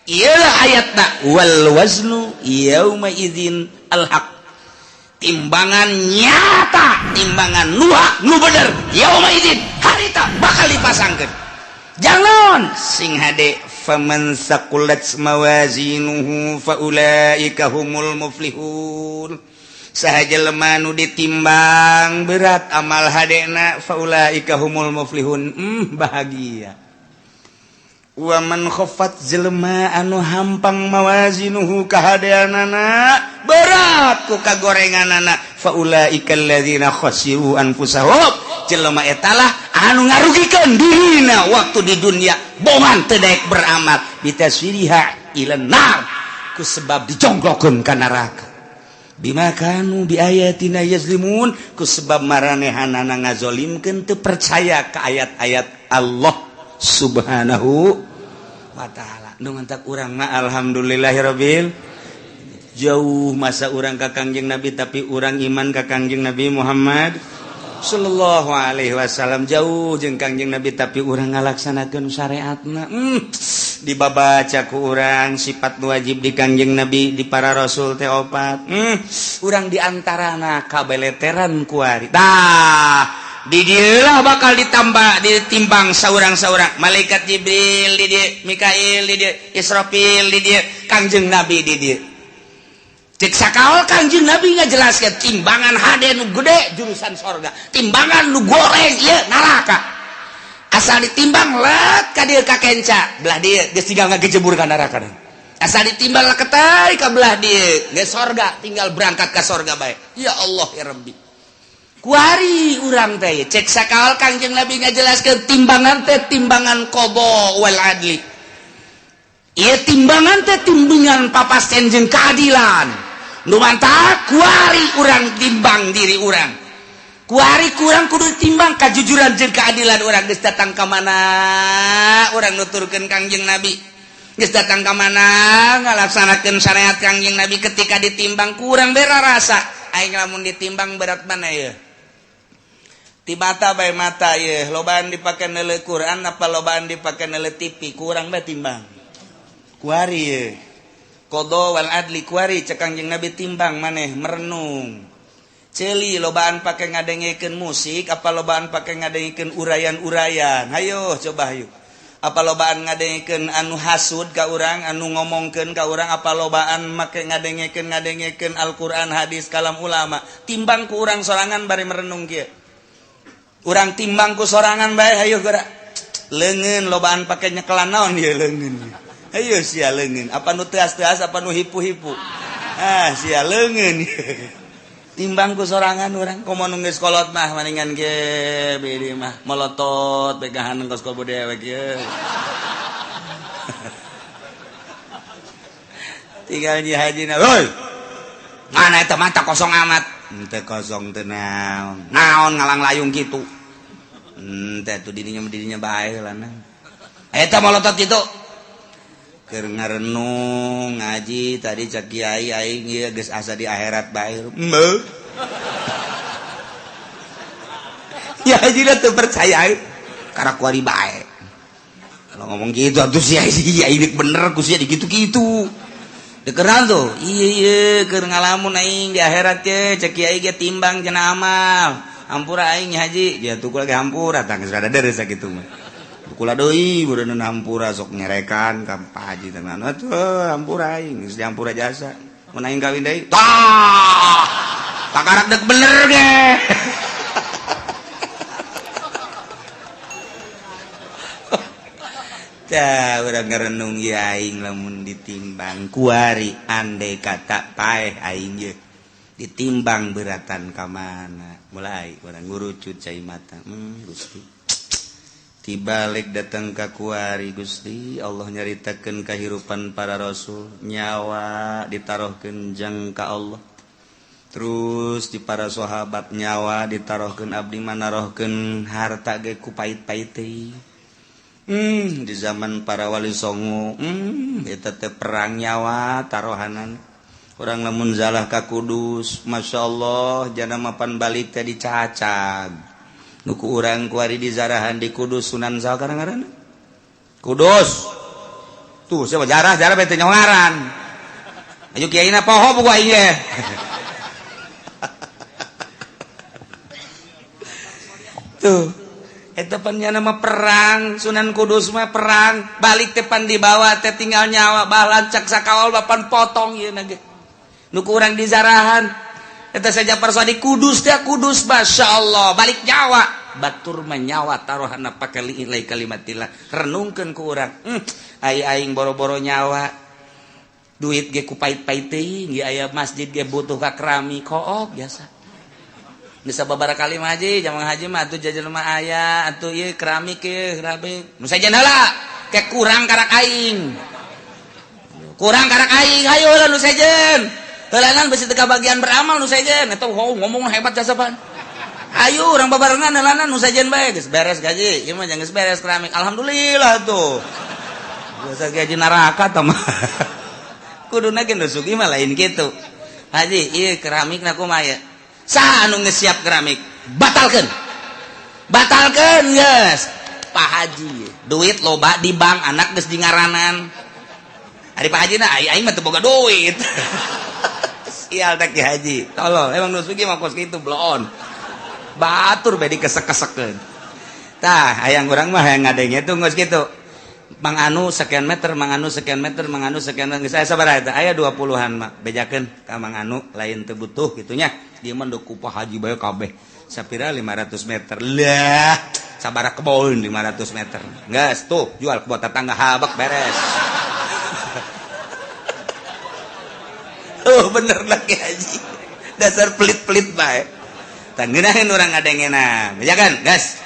Iyalah ayatna wal waznu yauma idzin al haq, timbangan nyata, timbangan nu hak, nu bener, yauma idzin harita bakal dipasangkeun. Jangan sing hade, faman saqulat mawazinuhu faulaika humul muflihun. Saha jelema nu ditimbang berat amal hadena, faulaika humul muflihun, bahagia. Wa man khaffat, jelema anu hampang, mawazinuhu kahadeanana berat ku kagorenganana, faulaika alladzina khasiru anfusahum, jelema etalah anu ngarugikeun dirina waktu di dunia, bongan teu daek beramal, bitaswiriha ila nar, ku sebab dijongklokeun ka neraka, bima kanu bi ayatina yazlimun, ku sebab maranehanana ngazolimkeun, teu percaya ka ayat-ayat Allah Subhanahu wa ta'ala. Nu mantak urang mah alhamdulillahirabbil, jauh masa urang ka Kangjeng Nabi, tapi urang iman ka Kangjeng Nabi Muhammad sallallahu alaihi wasallam. Jauh jeung Kangjeng Nabi, tapi urang ngalaksanakeun syariatna. Dibabaca ku urang sifat wajib di Kangjeng Nabi, di para rasul teh opat. Urang diantarana kabeleteran kuari. Tah, di dieulah bakal ditambah, ditimbang saurang-saurang. Malaikat Jibril di dieu, Mikail di dieu, Israfil di dieu, Kangjeng Nabi di dieu. Cek sakaol Kangjeng Nabi ngajelaskeun timbangan hade nu gede jurusan sorga, timbangan nu goreng ieu neraka. Asal ditimbang let ka dieu, ka kenca belah dieu, geus tinggal ngagejebur ka neraka. Asal ditimbang leketai ka belah dieu, geus sorga, tinggal berangkat ka sorga bae. Ya Allah ya Rabbi, kuari urang teh cek sakaol Kangjeng Nabi ngajelaskeun timbangan teh timbangan qada wal adli. Ieu timbangan teh timbangan papasten jeung keadilan. Nu mantak kuari urang timbang diri urang, kuari kurang kudu timbang kajujuran jeung keadilan urang. Geus datang ka mana urang nuturkeun Kangjeng Nabi, geus datang ka mana ngalaksanakeun syariat Kangjeng Nabi, ketika ditimbang kurang bera rasa aing lamun ditimbang berat mana ya. Ti mata bae, mata ye lobaan dipake neuleu Quran apa lobaan dipake neuleu TV, kurang bae timbang kuari ye. Qada wal adli kuari cek Kangjeng Nabi, timbang maneh merenung. Ceuli lobaan pake ngadengekeun musik apa lobaan pake ngadengekeun uraian-uraian? Hayo coba, hayu. Apa lobaan ngadengekeun anu hasud ka urang, anu ngomongkeun ka urang, apa lobaan make ngadengekeun ngadengekeun Al-Qur'an, hadis, kalam ulama? Timbang ku urang sorangan bari merenung kieu. Urang timbang ku sorangan bae, hayu geura. Leungeun lobaan pake nyekelan naon ieu leungeun? Hayu sia, leungeun apa nu teas-teas apa nu hipu-hipu? Ah sia, leungeun timbang ku sorangan urang. Komo nu geus kolot mah maningan ge bidi mah molotot pegahan kos kobo dewek ye. Tinggal nyi haji na, "Woi, mana eta mata kosong amat?" "Henteu kosong teu naon naon ngalang layung kitu." "Henteu tuh, dirinya dirinya bae lah." Eta molotot kitu keur ngarenung ngaji tadi, cek kiai aing ieu geus asa di akhirat bae. Mbeuh. Ya haji teu percaya karena kuari bae. Kalau ngomong gitu atuh sia, iya ini bener ku sia digitu-gitu. Dikeran tuh, iya iya keur ngalamun aing di akhirat ye, cek kiai ge timbang cenah amal. Hampura aing haji, dia tuh lagi hampura tah geus rada deres sakitu mah. Kula deui beureun hampura sok nyerekan ka Pak Haji tenan. Atuh hampura aing geus dihampura jasa. Mun aing kawin deui, tah! Takarak dek bener ge. Tah urang ngarenung ieu aing lamun ditimbang kuari, andai kata paeh aing ye ditimbang beratan ka mana? Mulai urang ngurucut cai mata. Gusti, tibalik datang ka kuari Gusti Allah nyaritakeun kahirupan para rasul, nyawa ditaruhkeun jang ka Allah. Terus di para sahabat nyawa ditaruhkeun, abdi mah narohkeun harta ge ku pait-pait teh. Di zaman para wali songo, eta teh perang nyawa tarohanan. Urang lamun zalah ka Kudus, Masya Allah, jana mapan balik teh dicacag. Nuku urang kuari di zarahan di Kudus, Sunan saha ngaranna? Kudus. Tuh siapa jarah jarah bete nyongaran. Ayo kiaina poho buku aing ge. Tuh eta pan nya nama perang Sunan Kudus mah perang balik teh pan dibawa teh tinggal nyawa balancak sakawal bapan potong ieu na ge. Nu kurang dizarahan eta saja persadi Kudus teh Kudus masyaallah balik nyawa batur menyawa taruhana pake liilai kalimatillah renungkeun ku urang. Ai aing boro-boro nyawa duit ge ku pait-pait teuing ge aya masjid ge butuh ka keramik kook biasa bisa babara kali mah haji jamang haji mah atuh jajan mah aya atuh ieu keramik ieu keramik nu sejen heula ke kurang karak aing hayo heula nu sejen heulanan bisi teu kabagian beramal nu sejen eta ngomong hebat jasa pan. Ayo urang babarengan heulanan nu sejen bae geus beres gaji ieu mah geus beres keramik alhamdulillah tuh. Biasa gaji neraka tah mah. Kuduna ge nu sugih mah lain kitu. Haji ieu keramikna kumaha ye? Saha anu geus siap keramik? Batalkeun. Batalkeun geus. Pak Haji duit loba di bank anak geus dingaranan. Ari Pak Haji na aing mah teu boga duit. Sial teh Ki Haji. Tolol emang nu sugih mah kos kitu bloon. Batur bae dikesek-kesekeun. Tah hayang urang mah hayang ngadenge tuh geus kitu. Mang Anu sekian meter, Mang Anu sekian meter, Mang Anu sekian meter. Geus aya sabaraha eta? Aya 20-an mah. Bejakeun ka Mang Anu lain teu butuh kitu nya. Ieu mah ku Pak Haji bae kabeh. Sapira 500 meter. Lah, sabaraha kebon 500 meter. Geus tuh jual kebon tetangga habak beres. Oh bener lah Ki Haji. Dasar pelit-pelit bae. Tangeunaheun urang ngadengena. Bejakeun, geus.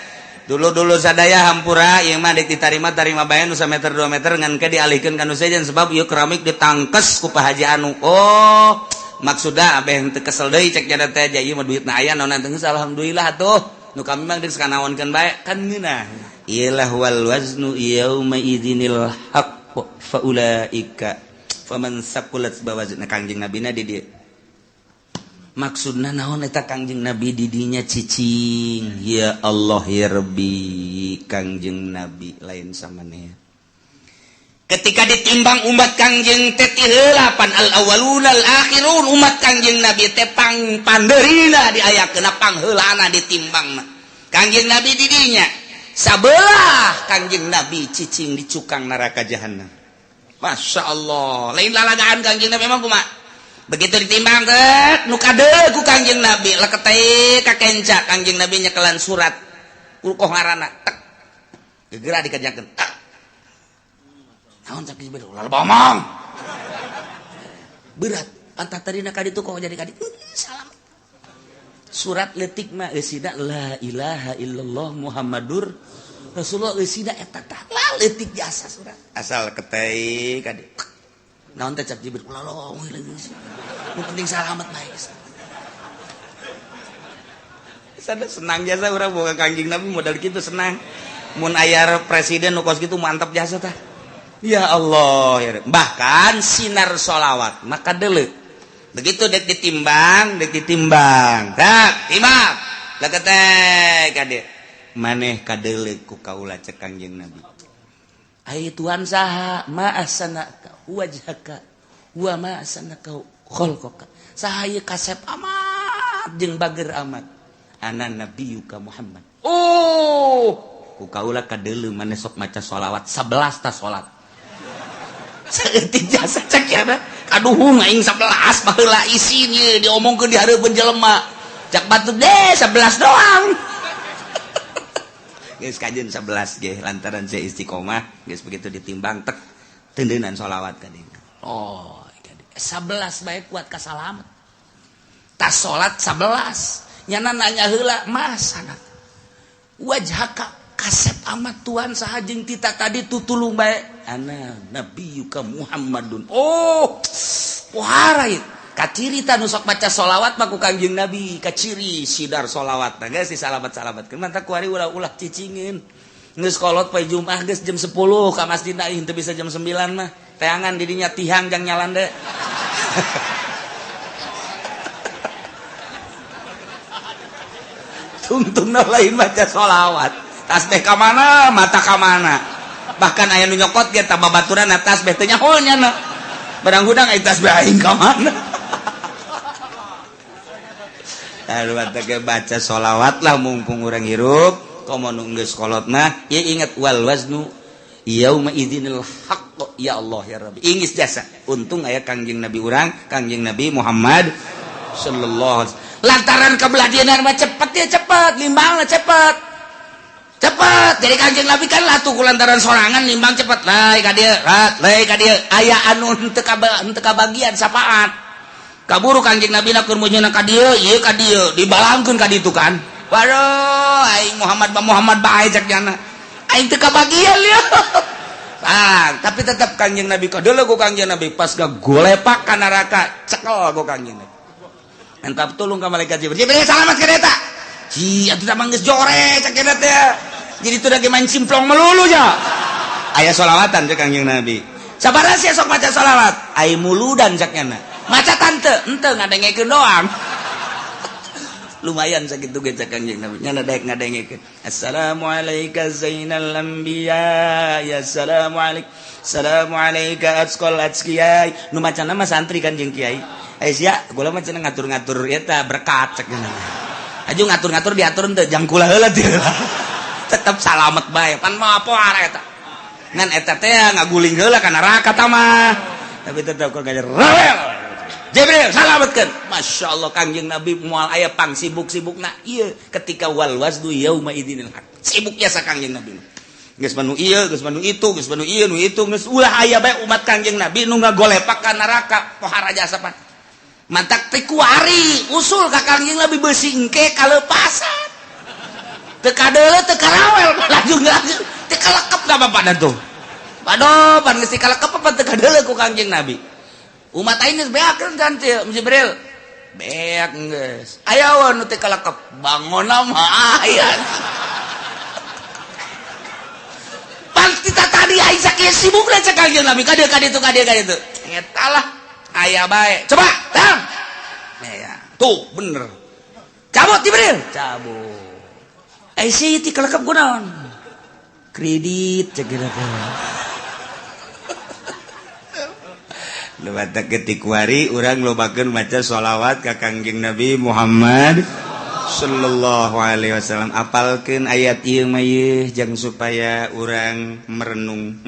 Dulu-dulu sadaya hampura ieu mah deuk ditarima tarima bae nu sameter 2 meter ngan ke dialihkeun ka nu sejen sebab ieu keramik ditangkes ku Pak Haji anu. Oh, maksudna abeh teu kesel deui cek jada teh ieu mah duitna aya naon geus alhamdulillah atuh. Nu kami mah geus kanaonkeun bae kan ngeunah. Iyalah wal waznu yauma idzinil haqq fa ulaika faman saqulat bawazna Kangjeng Nabina di dieu. Maksudna naon eta Kangjeng Nabi di dinya cicing ya Allah ya Rabbi Kangjeng Nabi lain samaneh. Ketika ditimbang umat Kangjeng teh ti heula pan al awwalun al akhirun umat Kangjeng Nabi teh pang pandeurina diayakeun pangheulana ditimbangna. Kangjeng Nabi di dinya sabelah Kangjeng Nabi cicing di cukang neraka jahanam. Masya Allah lain lalagaan Kangjeng Nabi emang kumaha. Begitu ditimbang teh nu kadeul ku Kangjeng Nabi leketeh ka kenca Kangjeng Nabi nyekelan surat ulkoh ngaranna tek gegera dikajakeun tak naon cak Jibril ulah bomong berat pantat tadina ka ditu kok jadi ka ditu salam surat leutik mah eusina la ilaha illallah Muhammadur Rasulullah eusina eta tah la leutik jasa surat asal keteh ka ditu naon teh cak Jibril ulah lomong nu penting salamet bae. Sada senang jasa urang boga Kangjeng Nabi modal kitu senang. Mun aya presiden nu kos kitu mantap jasa tah. Ya Allah ya. Bahkan sinar sholawat maka deuleu. Begitu dek ditimbang, dek ditimbang. Tak, timbang. Leketek ka dieu. Maneh kadeuleu ku kaula cek Kangjeng Nabi. Ai Tuhan saha ma ahsanaka wajhaka wa ma ahsanaka khalqaka. Saha ieu kasep amat jeung bager amat. Ana nabiyuka Muhammad. Oh, ku kaula kadeuleu maneh sok maca sholawat 11 ta salat. Saeutik jasa cek ya kaduhung aing 11 baheula isin ieu diomongkeun di hareupeun jelema. Cak batur deh 11 doang. Geus kajeun 11 ge lantaran saya istiqomah geus begitu ditimbang tek tendeunan sholawat ka dieu. Oh, 11 bae kuat ka salamet. Tas salat 11 nyana nanya heula masana. Wajhaka kasep amat Tuhan saha jeung tita tadi tutulung bae. Ana nabiyuka Muhammadun. Oh, pohara ieu. Kaciri ta nu sok maca sholawat mah ku Kangjeng Nabi, kaciri sidar sholawat. Nah geus disalamat-salamatkeun mantap kuari ulah-ulah cicingin. Geus kolot poe Jumat geus jam 10 ka masjid aing teu bisa jam 9 mah. Teangan didinya tihang jang nyalande. Tungtungna lain maca sholawat. Tasbih ka mana, mata ka mana. Bahkan aya nu nyokot ge tah babaturan tasbih teh nyaho nya barang hudang aya tasbih aing ka mana. Aduh teh baca sholawat lah mumpung urang hirup komo nu geus kolot mah ieu ingat wal waznu yauma idzinil haqq ya Allah ya Rabbi. Ingis jasa untung aya Kangjeng Nabi urang Kangjeng Nabi Muhammad sallallahu alaihi wasallam. Lantaran kebelah mah cepet ya cepet limbangna cepet cepet jadi Kangjeng Nabi kan latuh ku lantaran sorangan limbang cepet lae ka dieu lae ka dieu aya anu henteu kabagian sapaat kaburu Kangjeng Nabi na keur meunyeuna ka dieu ieu ka dieu dibalangkeun ka ditu kan waduh aing Muhammad ba Muhammad bae cek jana aing teu kabagian lieu. Ah, tapi tetap Kangjeng Nabi kadeuleu ku Kangjeng Nabi pas gagolepak ka neraka cekel ku Kangjeng Nabi. Entap tolong ka malaikat Jibril. Jibril salamat ka eta. Ci atuh mah geus jore cek eta teh. Jadi teu lagi main simplong melulu nya. Aya sholawatan cek Kangjeng Nabi. Sabaraha sia sok maca sholawat? Ai muludan cek nya. Maca tante, henteu ngadengekeun doang. Lumayan sakitu ge cek Kangjeng Nabi. Nya daek ngadengekeun. Assalamualaika zainal anbiya ya assalamualaik. Assalamualaika atqal atqiyai. Nu macana mah santri kan jeung kiai. Eh sia, kula mah cenah ngatur-ngatur eta berkat cek nya. Aju ngatur-ngatur diatur henteu jang kula heula teu. Tetep salamet bae. Pan mah apa eta. Ngan eta teh ngaguling heula ka neraka ta mah. Tapi tetep kok gajer rawel. Jibril salametkeun. Masya Allah Kangjeng Nabi moal aya pang sibuk-sibukna ieu ketika wal waznu yauma idzinil haq. Sibuk jasa Kangjeng Nabi. Geus manu ieu, geus manu itu, geus manu ieu, nu itu geus ulah aya bae umat Kangjeng Nabi nu ngagolepak ka neraka pohara jasa pan. Mantak teh kuari usul ka Kangjeng Nabi beusi engke kalepasan. Teu kadeuleu teu karawel laju teu kalekep ka bapak tuh. Waduh, pan geus kalekep apa teu kadeuleu ku Kangjeng Nabi. Umat aing geus beakeun kan teu Jibril. Beak geus. Aya nu teu kalekep bangona mah aya. Pan kita tadi aing sakieu sibukna cek Kangjeng Nabi ka dieu ka ditu ka dieu ka ditu. Eta lah aya bae. Coba, tang. Ya, tuh bener. Cabut Jibril, cabut. Eh sih ti kalekep kunaon? Kredit cek teh. Lewat ketik wari urang lobakeun maca sholawat ka Kangjeng Nabi Muhammad sallallahu alaihi wasallam. Apalkeun ayat ieu mah ieu jang supaya urang merenung.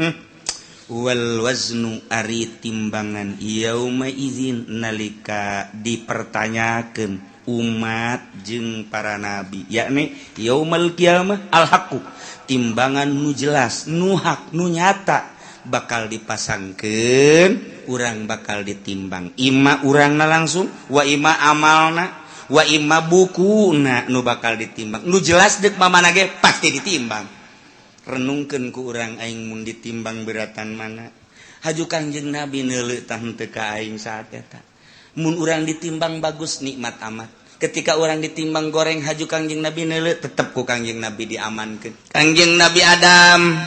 Wal waznu ari timbangan yauma idzin nalika dipertanyakeun umat jeung para nabi yakni yaumal qiyamah al haqqu timbangan nu jelas nu hak nu nyata bakal dipasangkeun urang bakal ditimbang ima urangna langsung wa ima amalna wa ima bukuna nu bakal ditimbang nu jelas deuk mamana ge pasti ditimbang. Renungkeun ku urang aing mun ditimbang beratan mana haju Kangjeng Nabi neuleuh tah henteu ka aing saat eta mun urang ditimbang bagus nikmat amat ketika urang ditimbang goreng haju Kangjeng Nabi neuleuh tetep ku Kangjeng Nabi diamankeun. Kangjeng Nabi Adam,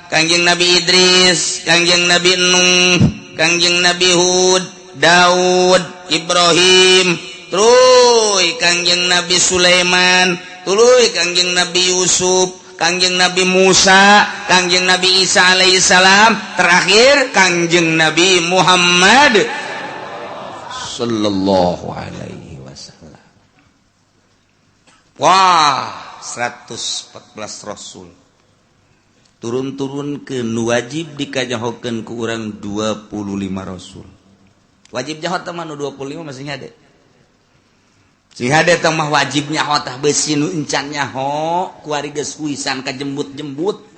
Kangjeng Nabi Idris, Kangjeng Nabi Nuh, Kangjeng Nabi Hud, Daud, Ibrahim, tuluy Kangjeng Nabi Sulaiman, tuluy Kangjeng Nabi Yusuf, Kangjeng Nabi Musa, Kangjeng Nabi Isa alaihissalam, terakhir Kangjeng Nabi Muhammad sallallahu alaihi wasallam. Wah, 114 rasul turun-turun ke nu wajib dikajahokeun ku urang 25 rasul. Wajib jaho teh mah nu 25 masih hade. Sing hade teh mah wajib nyaho tah beusi nu encan nyaho kuari geus kuisan kajembut-jembut.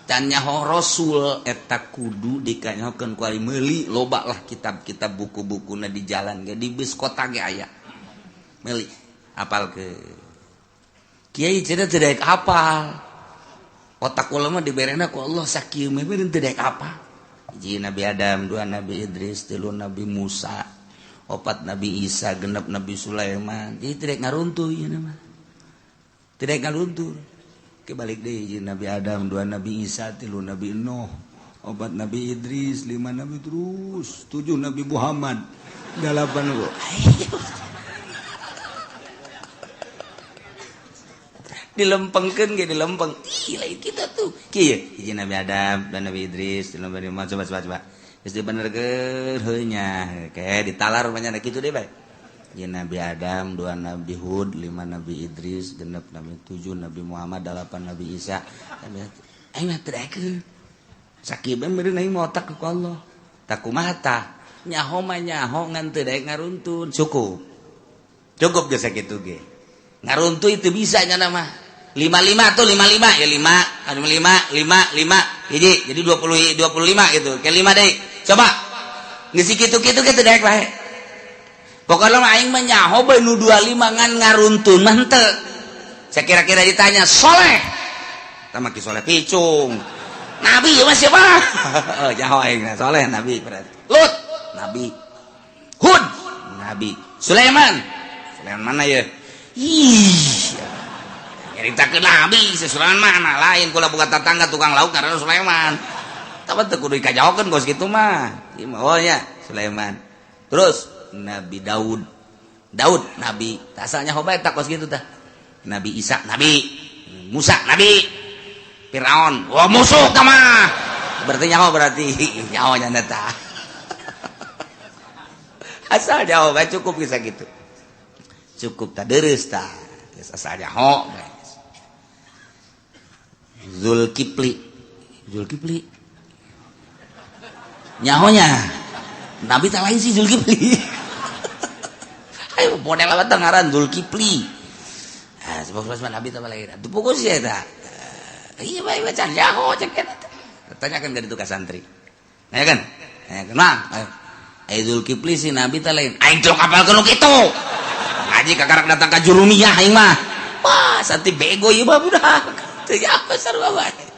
Can nyaho rasul eta kudu dikanyahokeun kuari meuli loba lah kitab-kitab buku-bukuna di jalan ge di bus kota ge aya. Meuli apal ke. Kiai cenah teu daek apal. Otak ulama diberena ku Allah sakieu mah teu daek apa. Hiji Nabi Adam, dua Nabi Idris, tilu Nabi Musa, opat Nabi Isa, genep Nabi Sulaiman. Jadi teu daek ngaruntuh ieu mah. Teu daek ngaruntuh. Ke balik deui hiji Nabi Adam, dua Nabi Isa, tilu Nabi Nuh, opat Nabi Idris, lima Nabi terus, tujuh Nabi Muhammad, delapan Dilempengkeun ge dilempeng. Ih, lain kita tuh. Kieu hiji Nabi Adam dan Nabi Idris, Nabi Muhammad, coba coba coba. Geus dibenerkeun heuh nya, kayak ditalar banyak kitu deh bae. Ya Nabi Adam, dua Nabi Hud, lima Nabi Idris, genep Nabi, tujuh Nabi Muhammad, delapan Nabi Isa. Aing mah teu daekeun. Sakieu bae meureun aing mah otak ku Allah. Tak kumaha tah? Nyaho mah nyaho ngan teu daek ngaruntun. Cukup. Cukup geus sakitu ge. Ngaruntun itu bisa nya mah. 55 tuh 55 ya 5, 5 5 5 hiji jadi 20 25 gitu. Ke 5 deui. Coba. Geus kitu-kitu ge teu daek bae. Pokoknya mah aing mah nyaho bae nu 25 ngan ngaruntun mah henteu. Saya kira-kira ditanya soleh. Tah mah Ki Soleh picung. Nabi mah siapa? Oh, nyaho aing soleh nabi berarti. Lut nabi. Hud nabi. Sulaiman. Sulaiman mana ya? Ih. Nyaritakeun nabi, si Sulaiman mana? Lain kula buka tetangga tukang lauk karena Sulaiman. Tapi teu kudu dikajahokeun kos kitu mah. Ieu mah oh nya Sulaiman. Terus Nabi Daud. Daud nabi. Asalnya hoba eta kos kitu tah. Nabi Isa nabi. Musa nabi. Firaun, wah musuh tah mah. Berarti nyaho berarti nyaho nya tah. Asal nyaho bae cukup bisa gitu. Cukup tah dereus tah. Geus asal nyaho bae. Zulkifli. Zulkifli. Nyahonya. Nabi tak lain sih Zulkifli. Ayo model apa tah ngaran Zulkifli. Ah sebab Nabi tak lain. Atuh pokok sih eta. Iya bae baca nyaho cek eta. Tanyakan ke itu ka santri. Nanya kan? Nanya kan? Mang. Ayo Zulkifli si Nabi tak lain. Aing teu kapal nu kitu. Ngaji kakarak datang ka Jurumiyah aing mah. Wah, santri bego ieu mah budak. Teu apa sarua bae.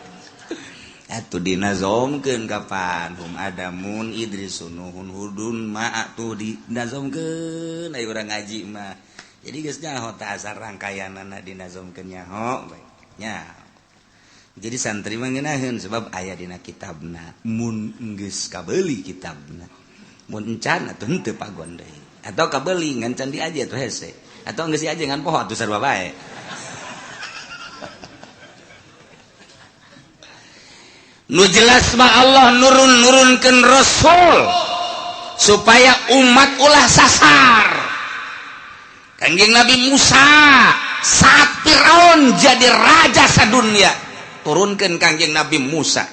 Atuh dinazomkeun kapan hum adamun Idris nuhun hudun ma atuh dinazomkeun aya urang ngaji mah. Jadi geus nyaho tah asal rangkaianana dinazomkeun nyaho bae. Nya. Jadi santri mah ngeunaheun sebab aya dina kitabna. Mun geus kabeuli kitabna. Mun encan atuh henteu pagon deui. Atau kabeuli ngan can diaji atuh hese. Atau geus diaji ngan poho atuh sarua bae. Nu jelas mah Allah nurun-nurunkeun rasul supaya umat ulah sasar. Kangjeng Nabi Musa saat Firaun jadi raja sadunia, turunkeun Kangjeng Nabi Musa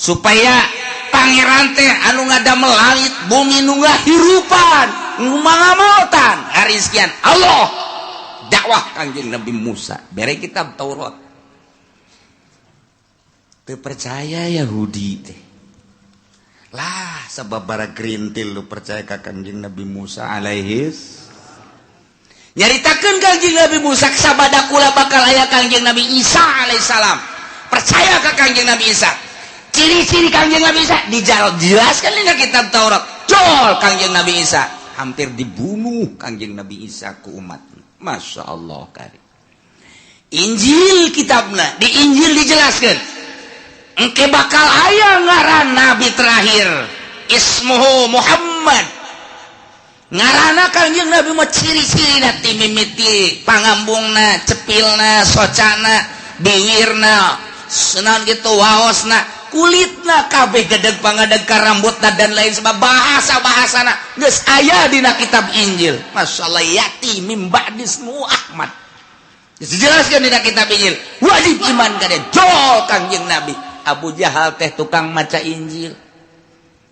supaya pangeran teh anu ngadamel langit bumi nu ngahirupan, nu mangamotan harizkian Allah dakwah Kangjeng Nabi Musa bere kitab Taurat. Teu percaya Yahudi teh. Lah sebab bara gerintil lu percaya ka Kangjeng Nabi Musa alaihis. Nyaritakeun Kangjeng Nabi Musa sabada kula bakal aya Kangjeng Nabi Isa alaihissalam. Percaya ka Kangjeng Nabi Isa. Ciri-ciri Kangjeng Nabi Isa dijelaskan dina kitab Taurat. Jol Kangjeng Nabi Isa hampir dibunuh Kangjeng Nabi Isa ku umat. Masya Allah kari. Injil kitabna, di Injil dijelaskan engke bakal aya ngaran nabi terakhir ismuhu Muhammad. Ngaranna Kangjeng Nabi mah ciri-cirina ti mimiti pangambungna, cepilna, socana, biwirna, senaon gitu waosna, kulitna kabeh gedeg pangadeg ka rambutna dan lain sebab bahasa-bahasana geus aya dina kitab Injil. Masyaallah yati mim ba'dismu Ahmad. Dijelaskan dina kitab Injil. Wajib iman ka dia. Jol Kangjeng Nabi. Abu Jahal teh tukang maca Injil,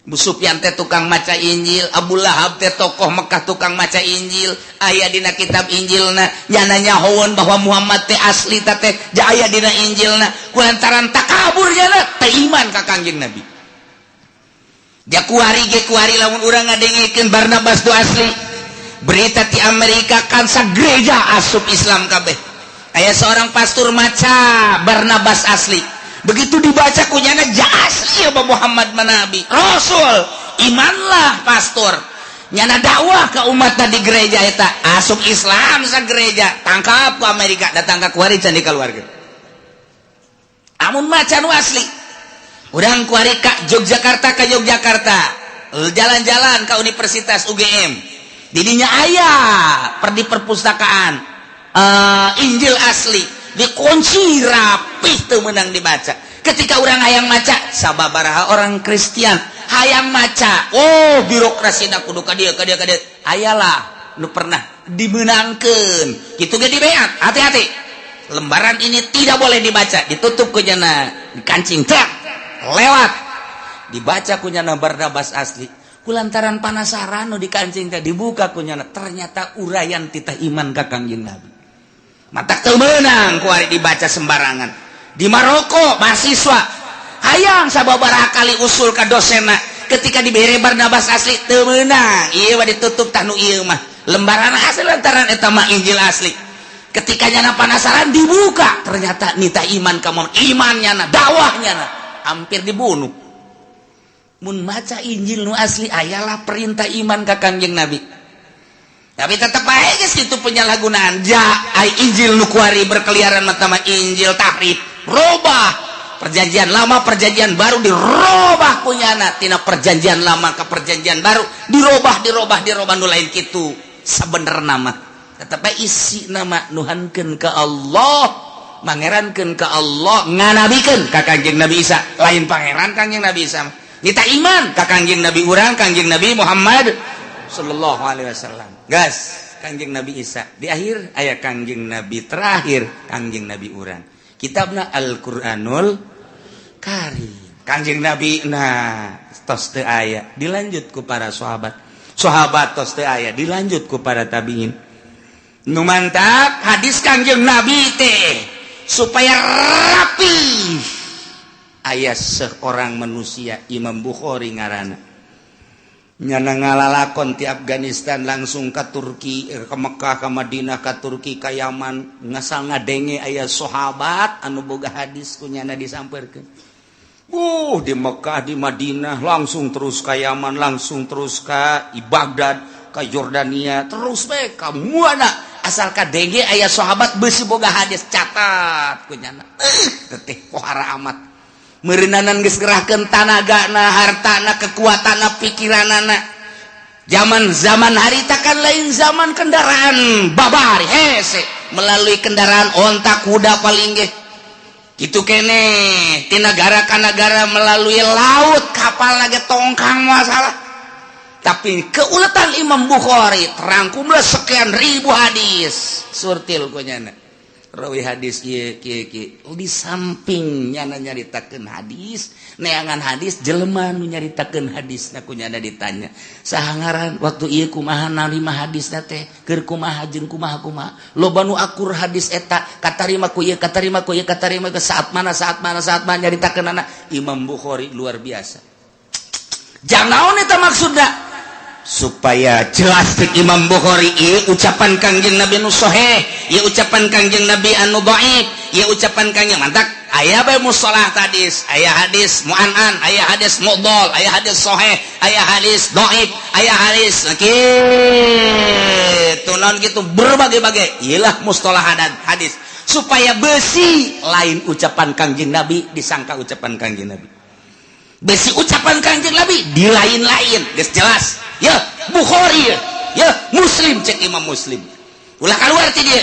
Abu Sufyan teh tukang maca Injil, Abu Lahab teh tokoh Mekah tukang maca Injil. Aya dina kitab Injilna nyana nyahoeun bahwa Muhammad teh asli teh aya dina Injilna. Kulantaran takabur nyana teh iman ka Kangjeng Nabi. Ja kuari ge kuari lamun urang ngadengekeun Barnabas tu asli. Berita ti Amerika kan sagereja asup Islam kabeh. Aya seorang pastor maca Barnabas asli. Begitu dibaca kunyana ja asli ya Muhammad manabi Rasul. Imanlah pastor. Nyana dakwah ke umat di gereja eta asup Islam sa gereja tangkap ke Amerika datang ke kuari can dikaluarkeun. Amun maca nu asli. Urang kuari ka Yogyakarta ka Yogyakarta. Jalan-jalan ke Universitas UGM. Didinya aya per di perpustakaan Injil asli. Dikunci rapih, teu meunang dibaca. Ketika orang hayang maca, sababaraha orang Kristen hayang maca, oh, birokrasi kudu ka dieu, ka dieu, ka dieu. Ayalah nu pernah dimenangkan gitu ge, dibeat, "Hati-hati, lembaran ini tidak boleh dibaca." Ditutup ku nyana, dikancing cek, lewat dibaca ku nyana Barnabas asli. Kulantaran panasaran nu dikancing teh, dibuka ku nyana, ternyata uraian titah iman ka Kangjeng Nabi. Matak teu meunang kuari dibaca sembarangan. Di Maroko mahasiswa hayang sababaraha kali usul ka dosenna, ketika dibere Barnabas asli, teu meunang, ieu mah ditutup. Tah, nu ieu mah lembaran asli, lantaran eta mah Injil asli. Ketika nyana penasaran dibuka, ternyata nitah iman kamu, iman nyana, dakwah nyana, hampir dibunuh. Mun maca Injil nu asli, ayalah perintah iman ka Kangjeng Nabi, tapi tetap bae geus kitu penyalahgunaan. Ja ai Injil nu kuari berkeliaran mah mah Injil tahrif, robah. Perjanjian Lama, Perjanjian Baru dirobah ku nyana. Tina Perjanjian Lama ke Perjanjian Baru dirobah, dirobah, dirobah. Nu lain kitu sabenerna mah, tetep isi nama nuhankeun ka Allah, mangerankeun ka Allah, nganabikeun ka Kangjeng Nabi Isa. Lain pangeran Kangjeng Nabi Isa, kita iman ka Kangjeng Nabi urang, Kangjeng Nabi Muhammad sallallahu alaihi wasallam. Gas Kangjeng Nabi Isa di akhir aya Kangjeng Nabi terakhir, Kangjeng Nabi urang, kitabna Al-Qur'anul Karim. Kangjeng Nabi, nah, tos teu aya, dilanjut ku para sahabat. Sahabat tos teu aya, dilanjut ku para tabiin. Nu mantap hadis Kangjeng Nabi teh supaya rapi, aya seorang manusia, Imam Bukhari ngaranna. Nyana ngalalakon ti Afghanistan langsung ke Turki, ke Mekah, ke Madinah, ke Turki, ke Yaman, ngasal ngadenge aya sahabat anu boga hadis, ku nyana disamperkeun. Di Mekah, di Madinah, langsung terus ke Yaman, langsung terus ke Baghdad, ke Jordania, terus bae ka mana asal kadenge aya sahabat besi boga hadis, catat ku nyana. Teteh pohara amat meureunanan geus ngerahkeun tanagana, hartana, kekuatanna, pikiranana. Zaman zaman harita kan lain zaman kendaraan babari, hese melalui kendaraan onta, kuda paling ge gitu kene. Ti negara ka negara melalui laut, kapal lagi tongkang masalah. Tapi keuletan Imam Bukhari terangkumlah sekian ribu hadis, surtil ku nyana rawi hadis ieu kieu kieu. Di samping nyana nyaritakeun hadis, neangan hadis, jelema nu nyaritakeun hadis na ku nyana ditanya, "Saha ngaran? Waktu ieu kumaha narima hadis teh? Keur kumaha jeung kumaha kumaha?" Loba nu akur hadis eta katarima ku ieu, katarima ku ieu, katarima ke saat mana, saat mana, saat mana nyaritakeun. Imam Bukhari luar biasa. Jangan naon eta maksudna, supaya jelas cek Imam Bukhari, ieu ucapan Kangjeng Nabi nu sahih, ieu ucapan Kangjeng Nabi anu dhaif, ieu ucapan Kangjeng. Mantak aya bae mustalah hadis, aya hadis mu'an'an, aya hadis mudhal, aya hadis sahih, aya hadis dhaif, aya hadis kitu naon gitu, berbagai-bagai. Iyalah mustalah hadis supaya besi lain ucapan Kangjeng Nabi disangka ucapan Kangjeng Nabi, besi ucapan Kangjeng Nabi di lain-lain. Geus jelas ya Bukhari ya, ya Muslim, cek Imam Muslim ulah keluar ti dia.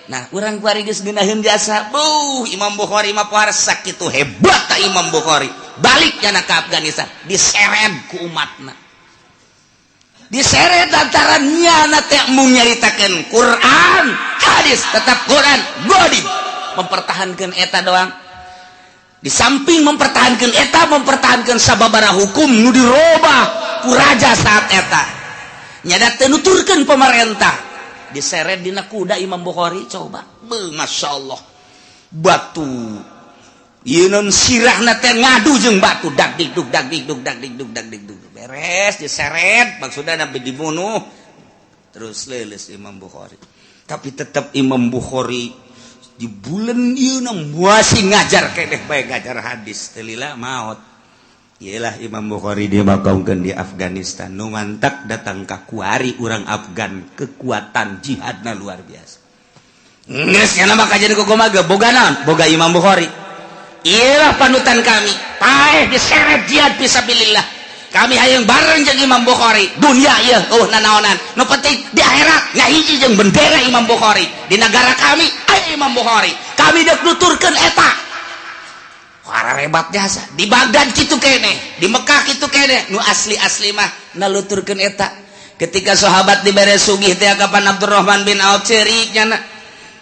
Nah, urang kuari geus ngeunaheun jasa. Buh, Imam Bukhari mah pohara sakitu hebat ta Imam Bukhari. Balik nyana ke Afghanistan, diseret ku umatna, diseret lantaran nyana teh mung nyaritakeun Quran hadis, tetap Quran godin, mempertahankan eta doang. Di samping mempertahankan eta, mempertahankan sababara hukum nu dirobah ku raja saat eta, nyada teu nuturkeun pemerintah, diseret dina kuda Imam Bukhari. Coba. Beuh, Masya Allah, batu ieu non sirahna teh ngadu jeung batu, dak dikduk dak dikduk dak dikduk dak dikduk. Beres diseret, maksudna nabi dibunuh, terus leuleus Imam Bukhari. Tapi tetap Imam Bukhari di bulan ieu masih ngajar keneh bae, ngajar hadis teu lila maot. Iyalah Imam Bukhari dimakamkan di Afghanistan. Nu mantak datang ka kuari urang Afgan, kekuatan jihadna luar biasa. Geus nya mah kajian kumaha boga naon? Boga Imam Bukhari. Iyalah panutan kami. Paeh diseret jihad fisabilillah. Kami hayang bareng jeung Imam Bukhari. Dunia ieu oh nanaonan. Nu penting di akhirat ngahiji jeung bendera Imam Bukhari. Di negara kami aya. Imam Bukhari. Kami dek nuturkeun eta. Hebat jasa di Baghdad kitu kene, di Mekah kitu kene, nu asli-asli mah naluturkeun eta. Ketika sahabat dibere sugih teh, kapan Abdurrahman bin Auf ceurik nyana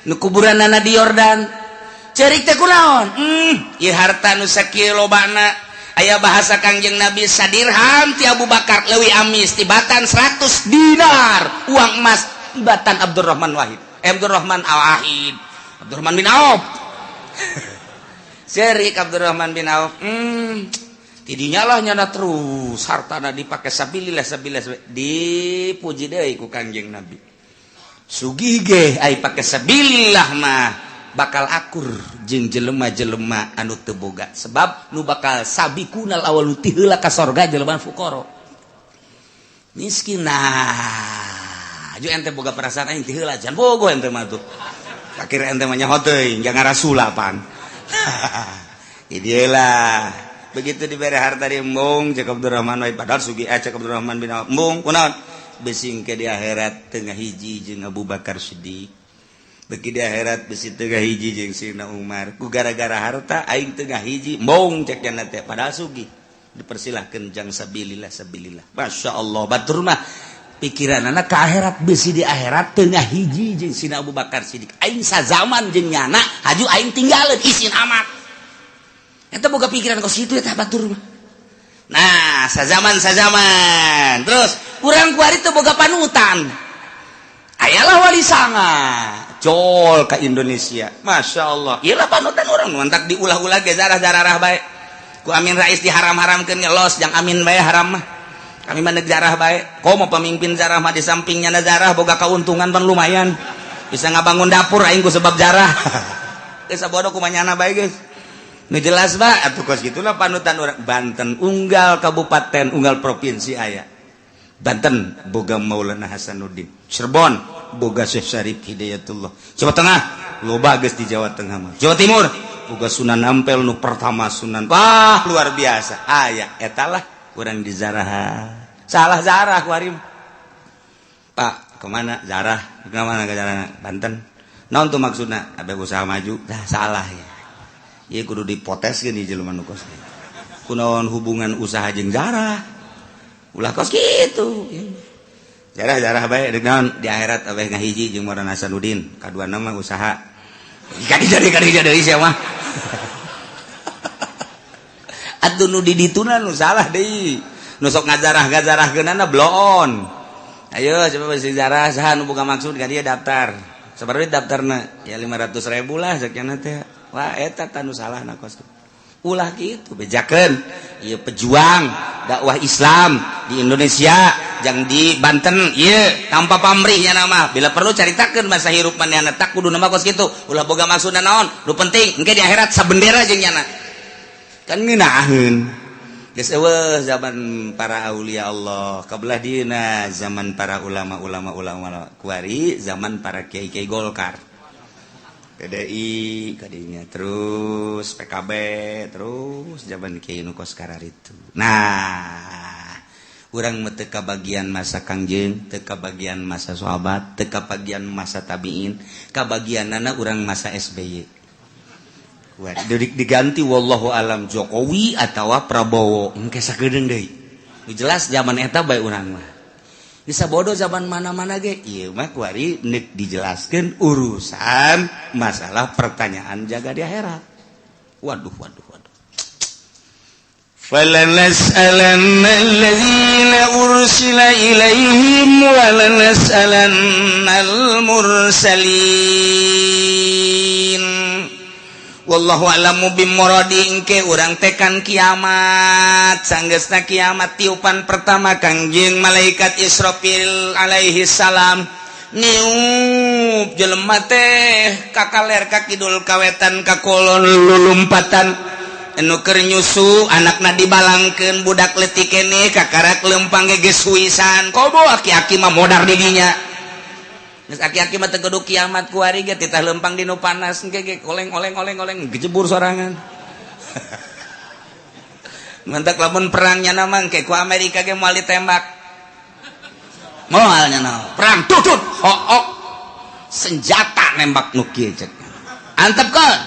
nu kuburanana di Yordan. Ceurik teh kunaon? Ieu harta nu sakieu lobana, aya bahasa Kangjeng Nabi, sadirham ti Abu Bakar leuwih amis tibatan 100 dinar uang emas tibatan Abdurrahman Wahid, eh, Abdurrahman Al Wahid, Abdurrahman bin Auf. Cerik Abdurrahman bin Auf, tidinya lah nyana terus hartana dipakai sabilillah, sabilillah. Dipuji deui ku Kangjeng Nabi, sugih ge ai pake sabilillah mah bakal akur jeung jelema-jelema anu teu boga, sebab nu bakal sabiqunal awal ti heula ka sorga jelema fuqara, miskin. Nah, aju ente boga perasaan aing ti heula, jangan bogo ente mah tuh. Akhir ente mah nyaho teuing, jangan rasulapan. Lah, begitu diberi harta di embung, cek Abdurrahman wae, padahal sugih, eh, cek Abdurrahman bin Auf, embung kunaon, besing ke di akhirat tengah hiji jeung Abu Bakar Siddiq, beki di akhirat besi tengah hiji jeung Sayyidina Umar, ku gara-gara harta aing tengah hiji, embung, cek jana teh. Padahal sugih, dipersilahkan jang sabilillah, sabilillah. Masya Allah, batur mah pikiran anak ke akhirat, besi di akhirat tengah hiji jeung Sayyidina Abu Bakar Siddiq, aing sazaman jeung nyana, haju aing tinggalin isin amat. Eta boga pikiran kos kitu eta batur mah. Nah, sazaman sazaman terus urang kuari teu boga panutan. Ayalah Wali Sanga jol ke Indonesia, Masya Allah. Iyalah panutan orang, mantak diulah-ulah ge zarah-zarah bae ku Amin Rais, diharam-haramkeun ngelos jang Amin bae. Haram mah kami mah zarah bae. Komo pemimpin zarah mah, di sampingnya zarah boga keuntungan pan lumayan, bisa ngabangun dapur aing ku sebab jarah. Geus bodoh kumanyana bae, guys. Nu jelas Pak, atuh kos gitulah panutan orang Banten, unggal kabupaten, unggal provinsi aya. Banten boga Maulana Hasanuddin, Cirebon boga Syekh Syarif Hidayatullah, Jawa Tengah loba geus, di Jawa Tengah mah. Jawa Timur boga Sunan Ampel nu pertama, Sunan, wah, luar biasa aya. Etalah urang di zarah, salah zarah kuari. Pak, kemana zarah, kemana ke zarah Banten, naon tuh maksudna? Ada usaha maju. Dah salah ya. Ieu kudu dipoteskeun ieu jelema nu kos kitu. Kunaon hubungan usaha jeung zarah? Ulah kos kitu. Jarah-jarah bae deuk naon, di akhirat abeh ngahiji jeung Maulana Hasanuddin, kadua nama usaha. Kadi jadi kadi jadi sia mah. Atuh nu di dituna nu salah deui. Nu sok ngajarah-ngajarahkeunana bloon. Ayo coba besi jarah, saha nu boga maksud ka dia daftar. Sabaraha daftarna? Ya 500 ribu lah sekian teh. Wah, eta tanu salah na kos. Ulah gitu, bejakeun. Ieu pejuang dakwah Islam di Indonesia, jang di Banten ieu tanpa pamrihnya nama. Bila perlu caritakeun masa hirup manehna, tak kudu nama kos kitu. Ulah boga maksudna naon, nu penting engke di akhirat sabendera jeung nyana. Kan ngeunaheun. Geus eueuh zaman para aulia Allah, kabelah dieuna zaman para ulama-ulama, ulama kuari zaman para kiai-kiai Golkar. PDI kadinya, terus PKB, terus zaman kiai nu kos itu. Nah, urang mah teu bagian masa Kangjeng, teu bagian masa sahabat, teu bagian masa tabiin, kabagianana urang masa SBY. Wah, diganti wallahu alam Jokowi atau Prabowo, engke sakedeung deui. Jelas zaman eta bae urang mah. Bisa bodoh zaman mana-mana ge ieu mah kuari nek dijelaskeun urusan masalah pertanyaan jaga di akhirat. Waduh, waduh, waduh. فلنسألن الذين أرسل إليهم ولنسألن المرسلين. Wallahu a'lamu bimuradi. Engke urang tekan kiamat, sanggeusna kiamat tiupan pertama Kangjeng malaikat Israfil alaihi salam niup, jelema teh kakaler, ka kidul, kawetan, ka kulon, lulumpatan. Anu keur nyusu anakna dibalangkeun, budak leutik keneh kakarak lempang ge geus huisan. Komo aki-aki mah modar di dinya. Geus aki-aki mah teu kudu kiamat, kuari ge titah lempang di nu panas engke ge oleng oleng oleng oleng, gejebur sorangan. Mantak lamun perangnya nama engke ku Amerika ge moal ditembak. Moal nya, perang tutut hook senjata nembak nu kieu cek. Antepkeun.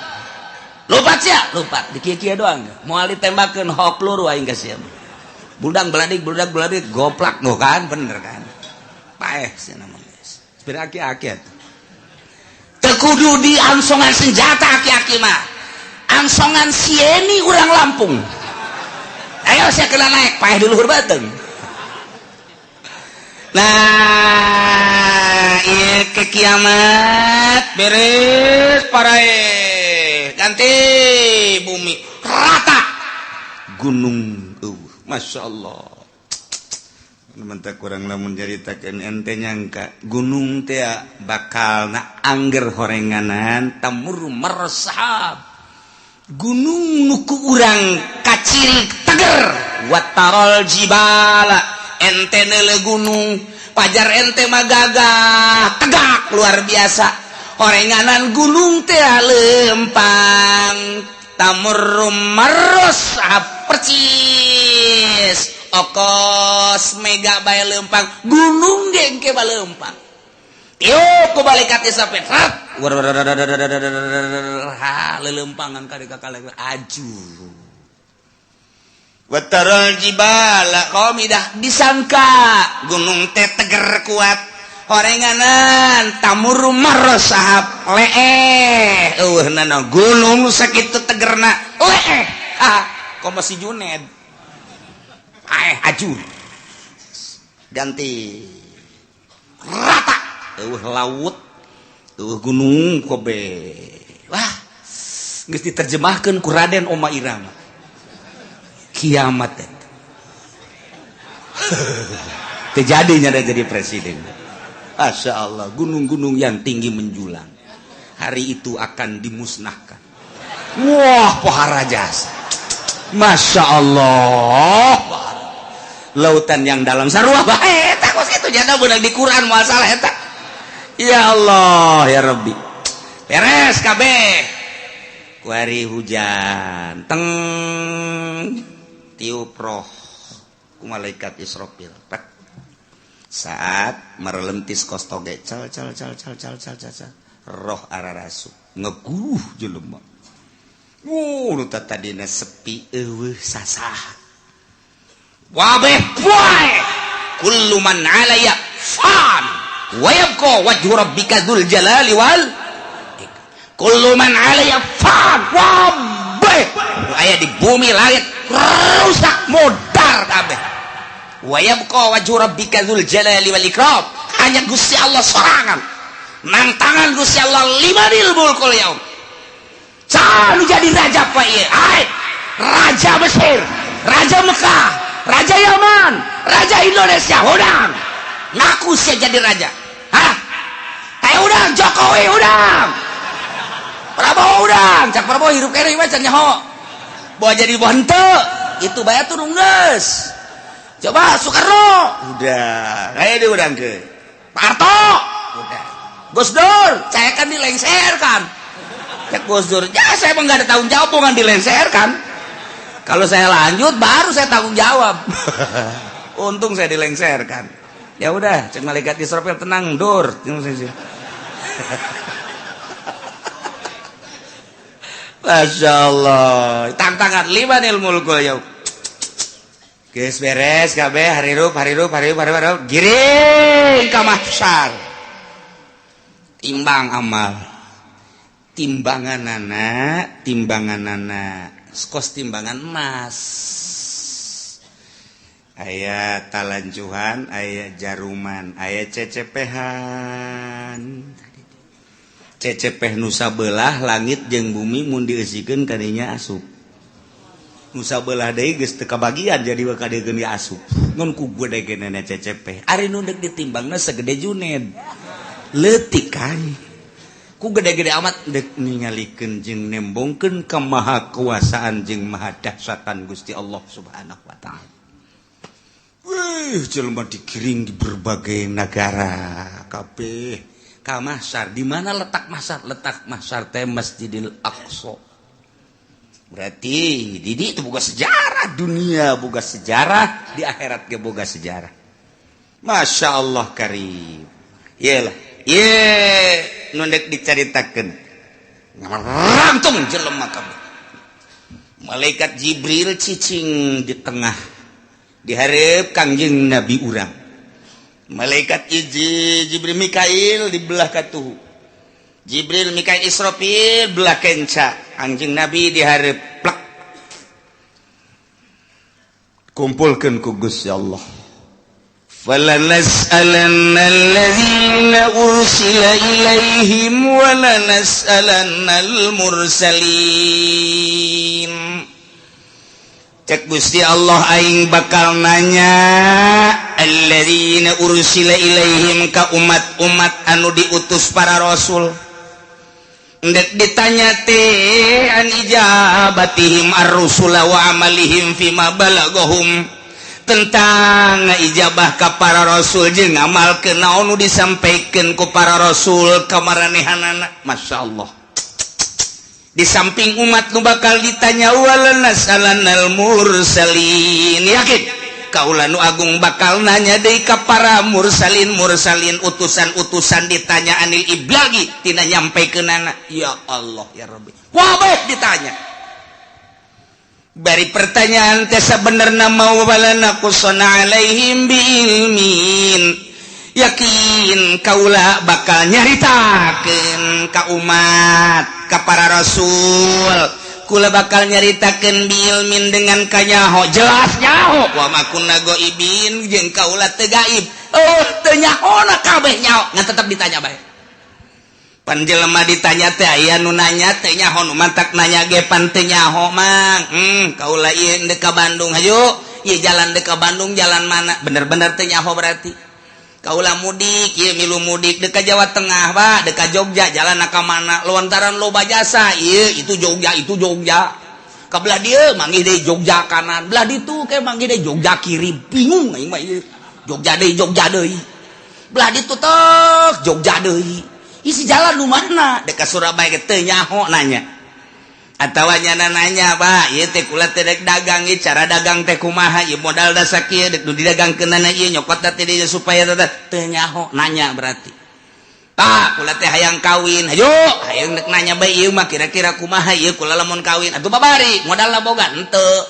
Lupat sia, lupat. Di kieu-kieu doang. Moal ditembakeun hok peluru aing ka sia. Buldang beladik, buldang beladik, goplak nu kan bener kan. Paeh sia nama geus. Sepira aki-aki atuh. Teu kudu diangsongan senjata aki-aki mah. Angsongan sieni urang Lampung. Ayo sia kena naik, paeh di luhur beuteung. Nah, ieu ke kiamat beres parae. Ganti bumi rata. Gunung Masya Allah. Mentah kurang lamun nyaritakeun ente nyangka gunung teh bakal na angger horenganan tamur mersahab. Gunung nu ku urang kaciri teger watarol jibala ente neule gunung pajar ente mah gagah tegak luar biasa horenganan gunung teh lempang tamur mersahab percis okos mega bae lempang gunung ge engke balempang tiup ku malaikat Israfil rat ha lelempangan ka ka aju wataral jibala qamidah disangka gunung teh teger kuat horenganan tamur marosahab leeh eueuhnana gunung sakitu tegerna leeh ah komo si Juned aeh ajur ganti rata eueuh laut eueuh gunung kobe wah geus diterjemahkeun ku Raden Oma Irama kiamat eta terjadinya ada jadi presiden. Masya Allah, gunung-gunung yang tinggi menjulang hari itu akan dimusnahkan. Wah, pohara jasa. Masya Allah, lautan yang dalam sarua bae eta kos kitu jana beunang di Quran moal salah eta. Ya Allah, ya Rabbi. Beres kabeh. Kuari hujan teng tiup roh ku malaikat Israfil. Pek. Saat merelentis kos toge cal cal cal cal cal cal cal cal roh ararasu ngeguh jelema. Nu tadina sepi eueuh sasah. Wabeh poe kullu man 'alaya fan wa yabqa wajhu rabbika dzul jalali wal kullu man 'alaya fan. Wabeh nu aya di bumi langit rusak modar kabeh. Wa yabqa wajhu rabbika dzul jalali wal ikram. Hanya Gusti Allah sorangan nang tangan Gusti Allah limanil mulkul yaum. Saha nu jadi raja pak ieu? Ai, raja Mesir, raja Mekah, raja Yaman, raja Indonesia, udang ngaku sia jadi raja. Hah? Ayo udang Jokowi udang. Prabowo udang, cak Prabowo hirup kene mah can nyaho. Bawa jadi bawa henteu, itu bae turun geus. Coba Soekarno, udah, ayo diudang ke. Pak Harto, udah. Gus Dur, saya kan dilengserkan. Cak Gus Dur, ya saya emang nggak ada tanggung jawab, bukan dilengserkan. Kalau saya lanjut, baru saya tanggung jawab. Untung saya dilengserkan. Ya udah, cek malaikat Israfil tenang, Dur. Masya Allah, tantangan limanil mulkul yaum. Geus beres kabeh harirup harirup harirup harirup giring ka mahsyar. Timbang amal. Timbanganana, timbanganana kos timbangan emas. Aya talanjuhan, aya jaruman, aya cecepehan. Cecepeh nusa belah langit jeung bumi mun dieusikeun kadinya asup. Nusa belah deui geus teu kabagian jadi bakal dieun asup. Ngan ku gede-gedena cecepeh. Ari nu deuk ditimbangna segede Juned. Leutik kan. Ku gede-gede amat deuk ningalikeun jeung nembongkeun kemahakuasaan jeung maha dahsyatan Gusti Allah Subhanahu wa taala. Wih, jelema digiring di berbagai negara kabeh. Ka mahsyar, di mana letak mahsyar? Letak mahsyar teh Masjidil Aqsa. Berarti di itu boga sejarah dunia, boga sejarah di akhirat ge boga sejarah. Masya Allah karim. Iyalah, ye nu deuk dicaritakeun. Ngarangtung jelema kabeh. Malaikat Jibril cicing di tengah dihareup Kangjeng Nabi urang. Malaikat Jibril Mikail di belah katuhu. Jibril Mikail Israfil belah kenca. Kangjeng Nabi dihareup plek. Kumpulkeun ku Gusti Allah. Falanas'alanna alladzina ursila ilaihim wa lanas'alannal mursalin. Cek Gusti Allah aing bakal nanya alladzina ursila ilaihim ka umat-umat anu diutus para rasul. Ndek ditanya teh an ijabatihim ar-rusula wa amalihim fima balagahum, tentang ijabah ka para rasul jeung ngamalkeun naon nu disampaikeun ku para rasul ka maranehanana. Masya Allah. Di samping umat nu bakal ditanya walanas'alannal mursalin, yakin kaula nu agung bakal nanya deui ka para mursalin mursalin utusan-utusan ditanya anil iblagi tina nyampaikeunana. Ya Allah ya Rabbi, wabeh ditanya. Bari pertanyaan teh sabenerna mau walana qusana alaihim biilmin, yakin kaula bakal nyaritakeun ka umat ka para rasul, kula bakal nyaritakeun biilmin dengan kanyaho jelas nyaho, wa ma kunna ghaibin jeung kaula teu gaib, oh teu nyahona kabeh nyaho ngan tetep ditanya bae. Pan jelema ditanya teh aya nu nanya teh nyaho, nu mantak nanya ge pan teu nyaho mang. Kaula ieu deuk ka Bandung hayu, ieu jalan deuk ka Bandung jalan mana? Bener-bener teu nyaho berarti. Kaula mudik ieu milu mudik deuk ka Jawa Tengah Pak, deuk ka Jogja jalan ka mana? Lontaran loba jasa ieu itu Jogja itu Jogja. Ka belah dieu manggih deui Jogja kanan, belah ditu ke manggih deui Jogja kiri, bingung aing mah ieu. Jogja deui Jogja deui. Belah ditu tek Jogja deui. Isi jalan nu mana? Dek ka Surabaya ge teu nyaho nanya. Atawa nyana nanya, Pak, ieu teh kula teh dek dagang ieu cara dagang teh kumaha? Ieu modal da sakieu dek nu didagangkeunana ieu nyokot teh dieu supaya teh nyaho nanya berarti. Pak, kula teh hayang kawin. Hayu, hayang dek nanya bae ieu mah kira-kira kumaha ieu kula lamun kawin. Atuh babari, modalna boga henteu.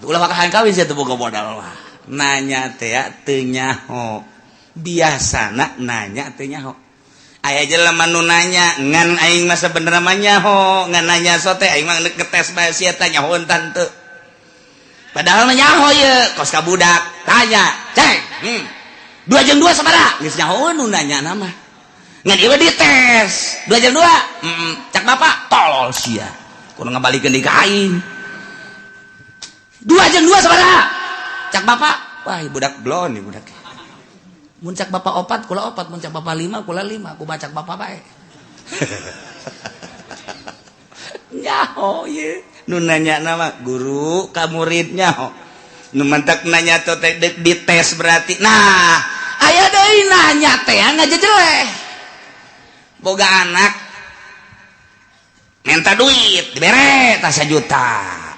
Ulah bakal hayang kawin sia teu boga modal mah. Nanya teh teu nyaho. Biasana nanya teu nyaho. Aya jelema nu nanya ngan aing mah sabenerna mah nyaho, ngan nanya sote aing mah ngetes bae sia teh nyaho tante. Padahal mah nyaho ieu kos ka budak tanya, "Cek, 2 jeung 2 sabaraha?" Geus nyaho nu nanya na mah. Ngan ieu dites, 2 jeung 2. Cak bapak tolol sia. Kudu ngabalikeun deui ka aing. 2 jeung 2 sabaraha? Cak bapak, wah budak blon nih budak. Mun cak bapak opat, kula opat, mun cak bapak lima, kula lima, ku bacak bapak bae. Nyaho ye. Nu nanya nama guru ka murid nyaho. Nu mantak nanya teh dites berarti. Nah, aya deui nanya teh ngajejeleh. Boga anak minta duit dibere tah 1 juta.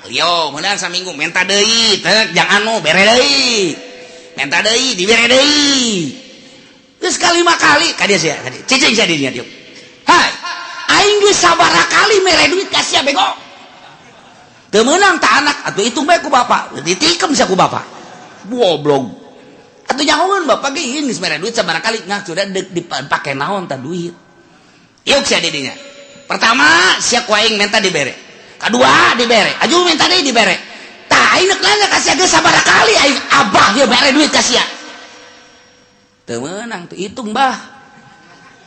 Lio meunang saminggu minta deui teh jang anu bere deui. Minta deui dibere deui. Geus kalima kali ka dieu sia, ka dieu. Cicing sia di dinya dieu. Hai, aing geus sabaraha kali mere duit ka sia bego. Teu meunang ta anak atuh hitung bae ku bapak. Ditikem sia ku bapak. Goblok. Atuh nyahoeun bapak ge geus mere duit sabaraha kali nah sudah deuk dipake naon ta duit. Iuk sia di dinya. Pertama sia ku aing minta dibere. Kadua dibere. Aju minta deui dibere. Tah aing neuk nanya ka sia geus sabaraha kali aing abah ieu mere duit ka sia. Teu meunang tuh hitung bah.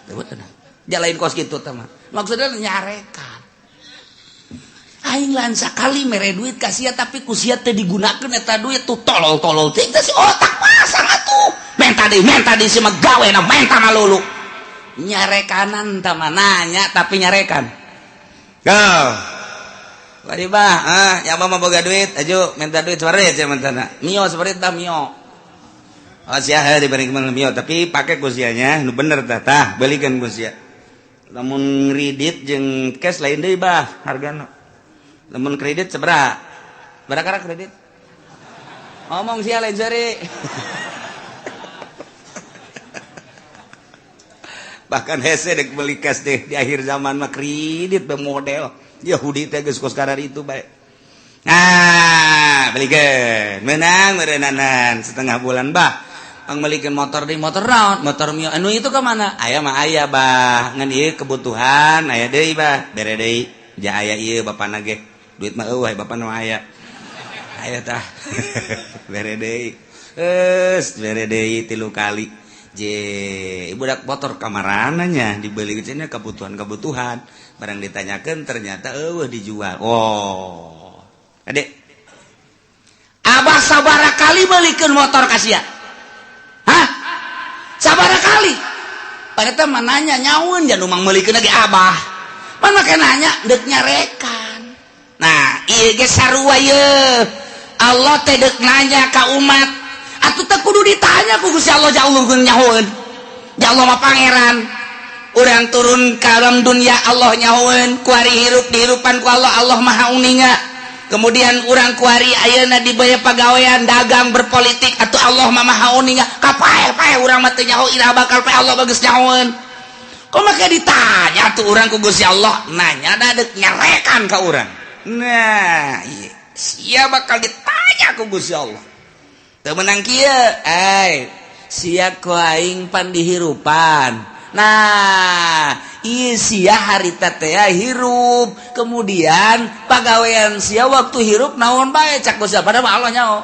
Teu meunang. Jalain kos kitu teh mah. Maksudna nyarekan. Aing lain sakali mere duit ka sia tapi ku sia teu digunakeun eta duit tuh tolol-tolol teh si otak pasang atuh. Menta deui si mah gawena menta malulu. Nyarekanan teh mah nanya tapi nyarekan. Go. Bari bah, ya mah boga duit, aju minta duit separit sia mentana. Mio separit tah mio. Oh sia heuh diberi mio tapi pake ku sianya nu bener tah tah belikeun ku sia. Lamun kredit jeung cash lain deui bah hargana. Lamun kredit sabaraha? Berapa kredit? Ngomong sia lain seri. Bahkan hese dek beli cash deh di akhir zaman mah kredit be model Yahudi teh geus kos kadar itu bae. Nah, belikeun menang meureunanan setengah bulan bah. Pang belikeun motor di motor naon? Motor Mio anu itu ke mana? Aya mah aya bah. Ngan ieu kebutuhan aya deui bah. Bere deui. Ja aya ieu bapana ge. Duit mah eueuh bapana mah aya. Aya tah. Bere deui. Geus bere deui 3 kali. Je, budak motor kamarananya dibeli cenah kebutuhan-kebutuhan. Barang ditanyakeun ternyata eueuh dijual. Oh. Adek. Abah sabara kali belikeun motor ka sia? Hah? Sabara kali? Pada mah nanya nyaun jangan umang melikeun lagi abah. Mana make nanya deuk nyarekan. Nah, ieu ge sarua ye. Allah teh deuk nanya ka umat. Atuh teu kudu ditanya ku Gusti Allah jauh nyahoeun. Ya Allah mah pangeran. Urang turun ka alam dunia Allah nyahoeun, kuari hirup dihirupan ku Allah, Allah maha uninga. Kemudian urang kuari ayeuna dibaya pagawean dagang berpolitik atau Allah mah maha uninga. Kapae-pae urang mah teu nyaho iraha bakal pae Allah bagus nyahoeun. Kok make ditanya tuh urang ku Gusti Allah, nanya da deuk nyarekan ka urang. Nah, ieu sia bakal ditanya ku Gusti Allah. Teu menang kieu, ai sia ku aing pan dihirupan. Nah, ieu sia harita teh hirup, kemudian pagawean sia waktu hirup naon bae cak Gusti padahal Allah nyaho.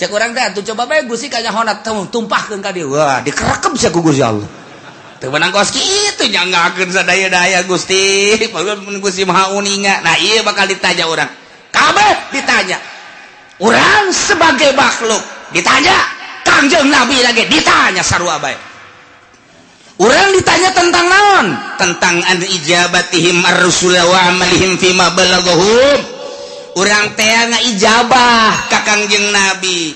Cek urang teh atuh coba bae Gusti kanyahona tumpahkeun ka dieu. Wah, dikerekep sia ku Gusti Allah. Teu menang kos kitu nyanggakeun sadaya-daya Gusti, Gusti Maha Uninga. Nah, ieu bakal ditanya urang. Kabeh ditanya. Urang sebagai makhluk ditanya, Kangjeng Nabi lagi ditanya sarua bae. Urang ditanya tentang naon? Tentang an ijabatihim ar-rusul wa amalihim fima balaghahum. Urang teh ngaijabah ka Kangjeng Nabi.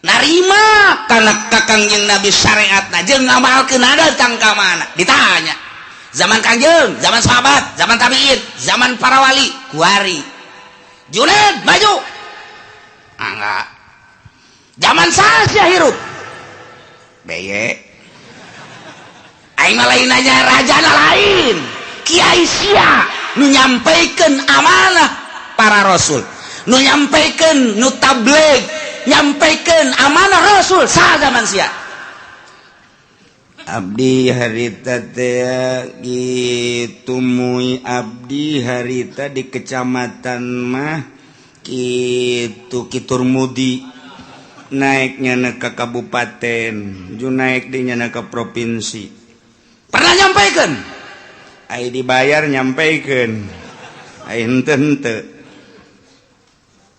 Narima kana ka Kangjeng Nabi syariatna jeung ngamalkeun datang ka mana? Ditanya. Zaman Kangjeng, zaman sahabat, zaman tabiin, zaman para wali, kuari. Juned maju. Ah, enggak. Zaman saha hirup? Beye. Aing mah lain nanya rajana lain. Kiai sia nu nyampaikan amanah para rasul. Nu nyampaikan nu tabligh, nyampaikan amanah rasul saha zaman sia? Abdi harita teh gitu mui abdi harita di kecamatan mah kitu Kiturmudi naiknya ke kabupaten ju naik di nyana ke provinsi pernah nyampaikan ai dibayar nyampaikan ai henteu henteu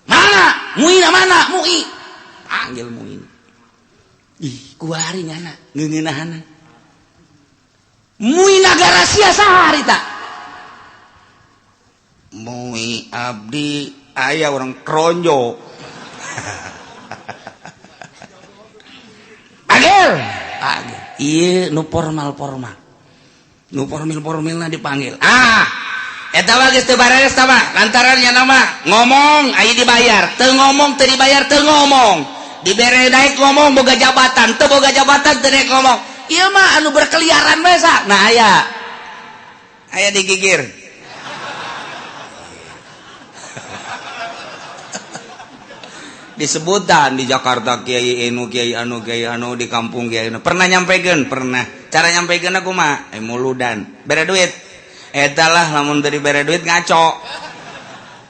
mana muina mana mui panggil muin ih kuari nyana ngeungeunahana mui nagara sia saha harita mui abdi aya orang kronjo panggil panggil ieu nu formal-formal nu formil-formilna dipanggil ah eta mah geus teu bareres tah mah lantaran nya nama ngomong aya dibayar teu ngomong teu dibayar teu ngomong dibere naik ngomong boga jabatan teu boga jabatan teu naik ngomong ieu mah anu berkeliaran bae sa nah aya aya digigir disebutan di Jakarta kiai anu kiai anu kiai anu di kampung kiai anu pernah nyampaikan pernah cara nyampaikan aku mah muludan bere duit eta lah lamun teu dibere duit ngaco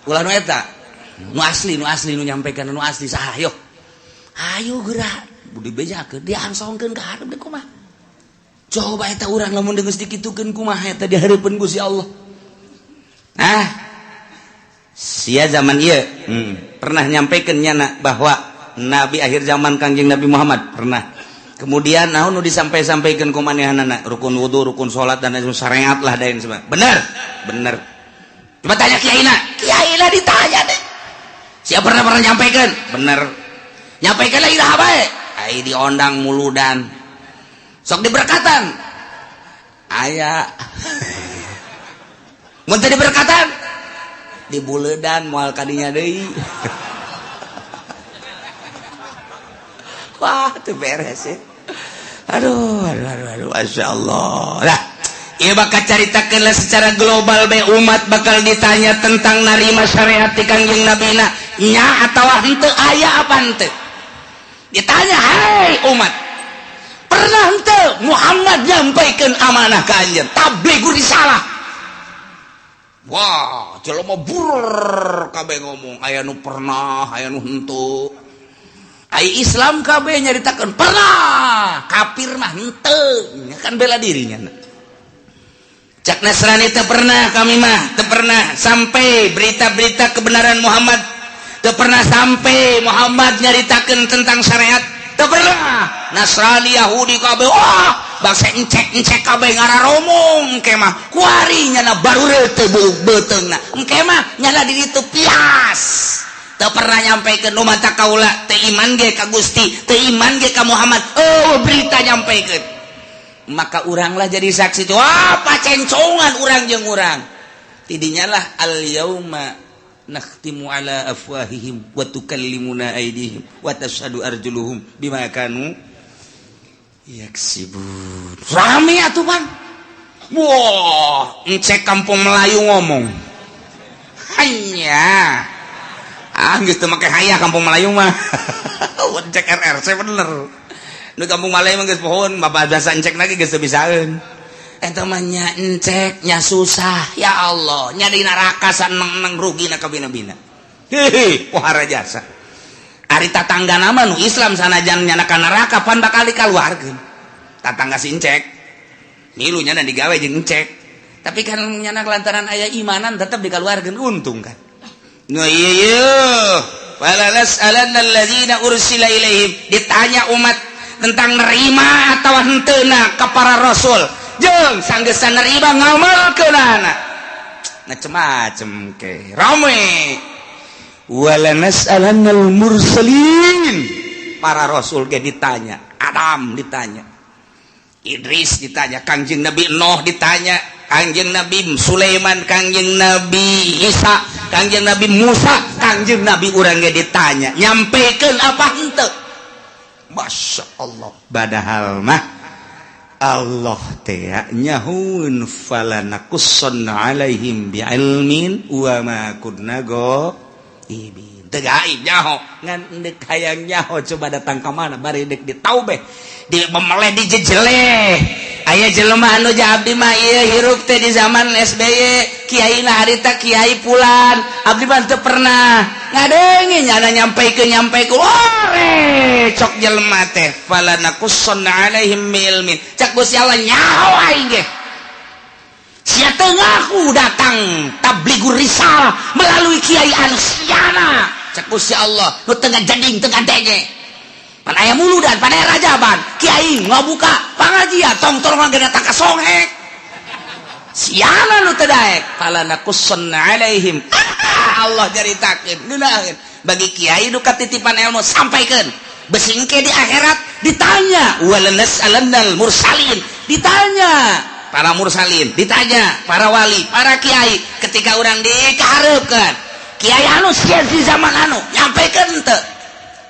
ulah nu eta nu asli nu nyampaikan nu asli saha ayo ayo geura budi bejakeun diangsongkeun ka hareup deui kumaha coba eta urang lamun geus dikitukeun kumaha eta di hareupeun Gusti Allah ah sia zaman ieu pernah nyampaikan nyana bahwa nabi akhir zaman Kangjeng Nabi Muhammad pernah kemudian naon nu disampai-sampaikan ku manehanana rukun wudu rukun salat dan lain syariat lah dain sebagainya bener bener coba tanya kiaina kiaina ditanya deh siapa pernah pernah nyampaikan bener nyampaikan lah iraha bae ai diondang muludan sok diberkatan aya mun teu diberkatan di buledan moal kadinya deui wah teu beres ya. Aduh, aduh, aduh, aduh, masya Allah. Lah, ieu bakal caritakeun lah secara global be, umat bakal ditanya tentang narima syariat ti Kangjeng Nabina nya atawa henteu, aya apa henteu. Ditanya, "Hai umat, pernah henteu Muhammad nyampaikan amanah ka anjeun, tablighur risalah?" Wah, jelema bur kabeh ngomong, aya nu pernah, aya nu henteu. Ai Islam kabeh nyaritakeun pernah, kafir mah henteu, kan bela dirinya. Cak Nasrani, "Teu pernah, kami mah teu pernah sampai berita-berita kebenaran Muhammad, teu pernah sampai Muhammad nyaritakeun tentang syariat, teu pernah." Nasrani, Yahudi kabeh, wah, bangsa encek-encek kabeh ngararomong. Engke mah kuari nyana baru teu beuteungna, engke mah nyana di ditu pias, teu pernah nyampaikan. Nu mata kaula teu iman ge ka Gusti, teu iman ge ka Muhammad. Oh, berita nyampaikan, maka uranglah jadi saksi. Wah, pacencongan urang jeung urang tidinya lah. Al yauma nakhtimu ala afwahihim wa tukallimuna aydihim wa tashhadu arjuluhum bima kanu yaksibun. Rame atuh pan. Wah, encek kampung Melayu ngomong hanya, ah, geus teu make hayah kampung Melayu mah. Encek RRC bener nu kampung Melayu mah geus pohon bapak biasa, encek lagi geus teu bisaeun. Eta mah nya encek nya susah, ya Allah, nya di neraka saneng-neng rugi na kabina-bina. Hehe, pohara jasa. Ari tatangga nama nu Islam sanajan nyana ka neraka pan bakal dikaluarkeun. Tatangga si encek milu nya digawe jeung encek, tapi kan nyana lantaran aya imanan tetap dikaluarkeun, untung kan. Nu ieu ieu wala nas'alanna alladzina ursila ilaihim, ditanya umat tentang nerima atau henteuna ka para rasul, jeung sanggesan nerima ngamalkeunana macem-macem ke rame. Wala nas'alannal mursalin, para rasul ge ditanya. Adam ditanya, Idris ditanya, Kangjeng Nabi Nuh ditanya, Kangjeng Nabi Sulaiman, Kangjeng Nabi Isa, Kangjeng Nabi Musa, Kangjeng Nabi urang ge ditanya, nyampaikan apa henteu. Masya Allah, padahal mah Allah teh nyahueun, fala naqussanna alaihim biilmin wa ma kunna ghaibin. Teu gaib nyaho, ngan deuk hayang nyaho coba datang ka mana bari deuk ditaubeh, di memeleh, dijejeleh. Aya jelema anu, "Abdi mah ieu hirup teh di zaman SBY, kiai na harita kiai pulan, abdi mah teu pernah ngadenge nyana nyampaikeun nyampaikeun." Ore cok jelema teh, fala naqussanna alaihim ilmin, cak Gusti Allah, nyaho aing ge sia teu ngaku datang tablighur risalah melalui kiai anu siana. Cak Gusti Allah, nu teu ngajeding, teu ngadenge, pan aya muludan, pan aya rajaban, kiai ngabuka pangajian, tong tong ge datang ka songhek, siana nu teu daek. Fala naqussanna alaihim, Allah caritakeun ngeunaheun. Bagi kiai nu katitipan ilmu, sampaikan, besingke di akhirat ditanya. Wala nas'alannal mursalin, ditanya para mursalin, ditanya para wali, para kiai. Ketika orang dikaharepkeun, kiai anu sia di zaman anu nyampaikan henteu?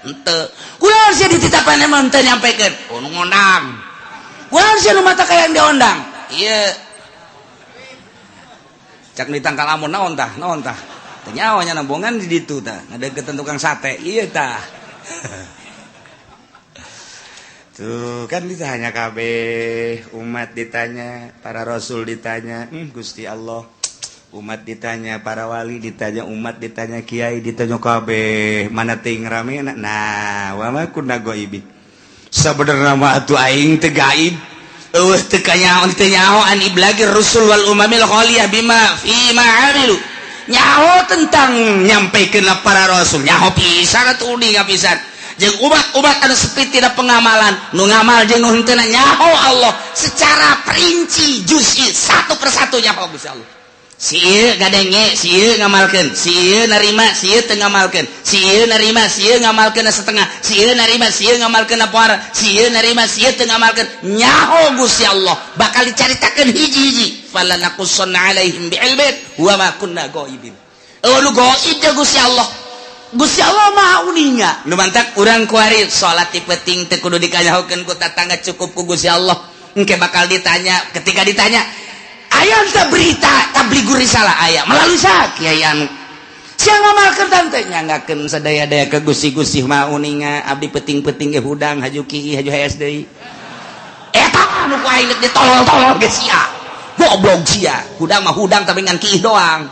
Henteu. Kunaon sia dititapan emang henteu nyampaikan? Oh, nu ngondang. Kunaon sia nu mata kayang diondang? Iya, cak di tangkal amon naon tah, naon tah, teu nyawa nya nambongan di ditu tah, ngadeukeutan tukang sate ieu tah. Tuh kan ditanya kabeh umat, ditanya para rasul, ditanya Gusti Allah. Umat ditanya, para wali ditanya, umat ditanya, kiai ditanya kabeh, mana ting rame. Nah, wa ma kunna ghaibin, sabenerna mah atuh aing teu gaib, eueuh teu kanyaho, teu nyaho an iblagir rusul wal umamil khaliyah bima fi ma amilu. Nyaho tentang nyampaikeun para rasul, nyaho pisan atuh, uninga pisan jeung umat-umat anu sepi tidak pengamalan, nu ngamal jeung nu henteu, nyaho Allah secara perinci, juz'i, satu persatu nyaho Gusti Allah. Si ieu ngadenge, si ieu ngamalkeun, si ieu narima, si ieu teu ngamalkeun, si ieu narima, si ieu ngamalkeun setengah, si ieu narima, si ieu ngamalkeun poara, si ieu narima, si ieu teu ngamalkeun. Nyaho Gusti Allah, bakal dicaritakeun hiji-hiji. Fala naqussanna alaihim bi'ilmin wa ma kunna ghaibin. Oh, nu gaib Gusti Allah. Gusti Allah Maha uninga. Nu mantak urang kuari salat ti peuting teu kudu dikanyahokeun ku tatangga, cukup ku Gusti Allah. Engke bakal ditanya. Ketika ditanya, aya teu berita tabligur risalah? Aya. Melalui sa kiai anu sia ngamalkeun tante nyanggakeun sadaya-daya ke Gusti. Gusti Maha uninga, abdi peuting-peuting ge hudang, haju kieu, haju hees deui. Eta anu ku aing deuk ditolol-tolol ge sia goblok, sia hudang mah hudang tapi ngan kiih doang.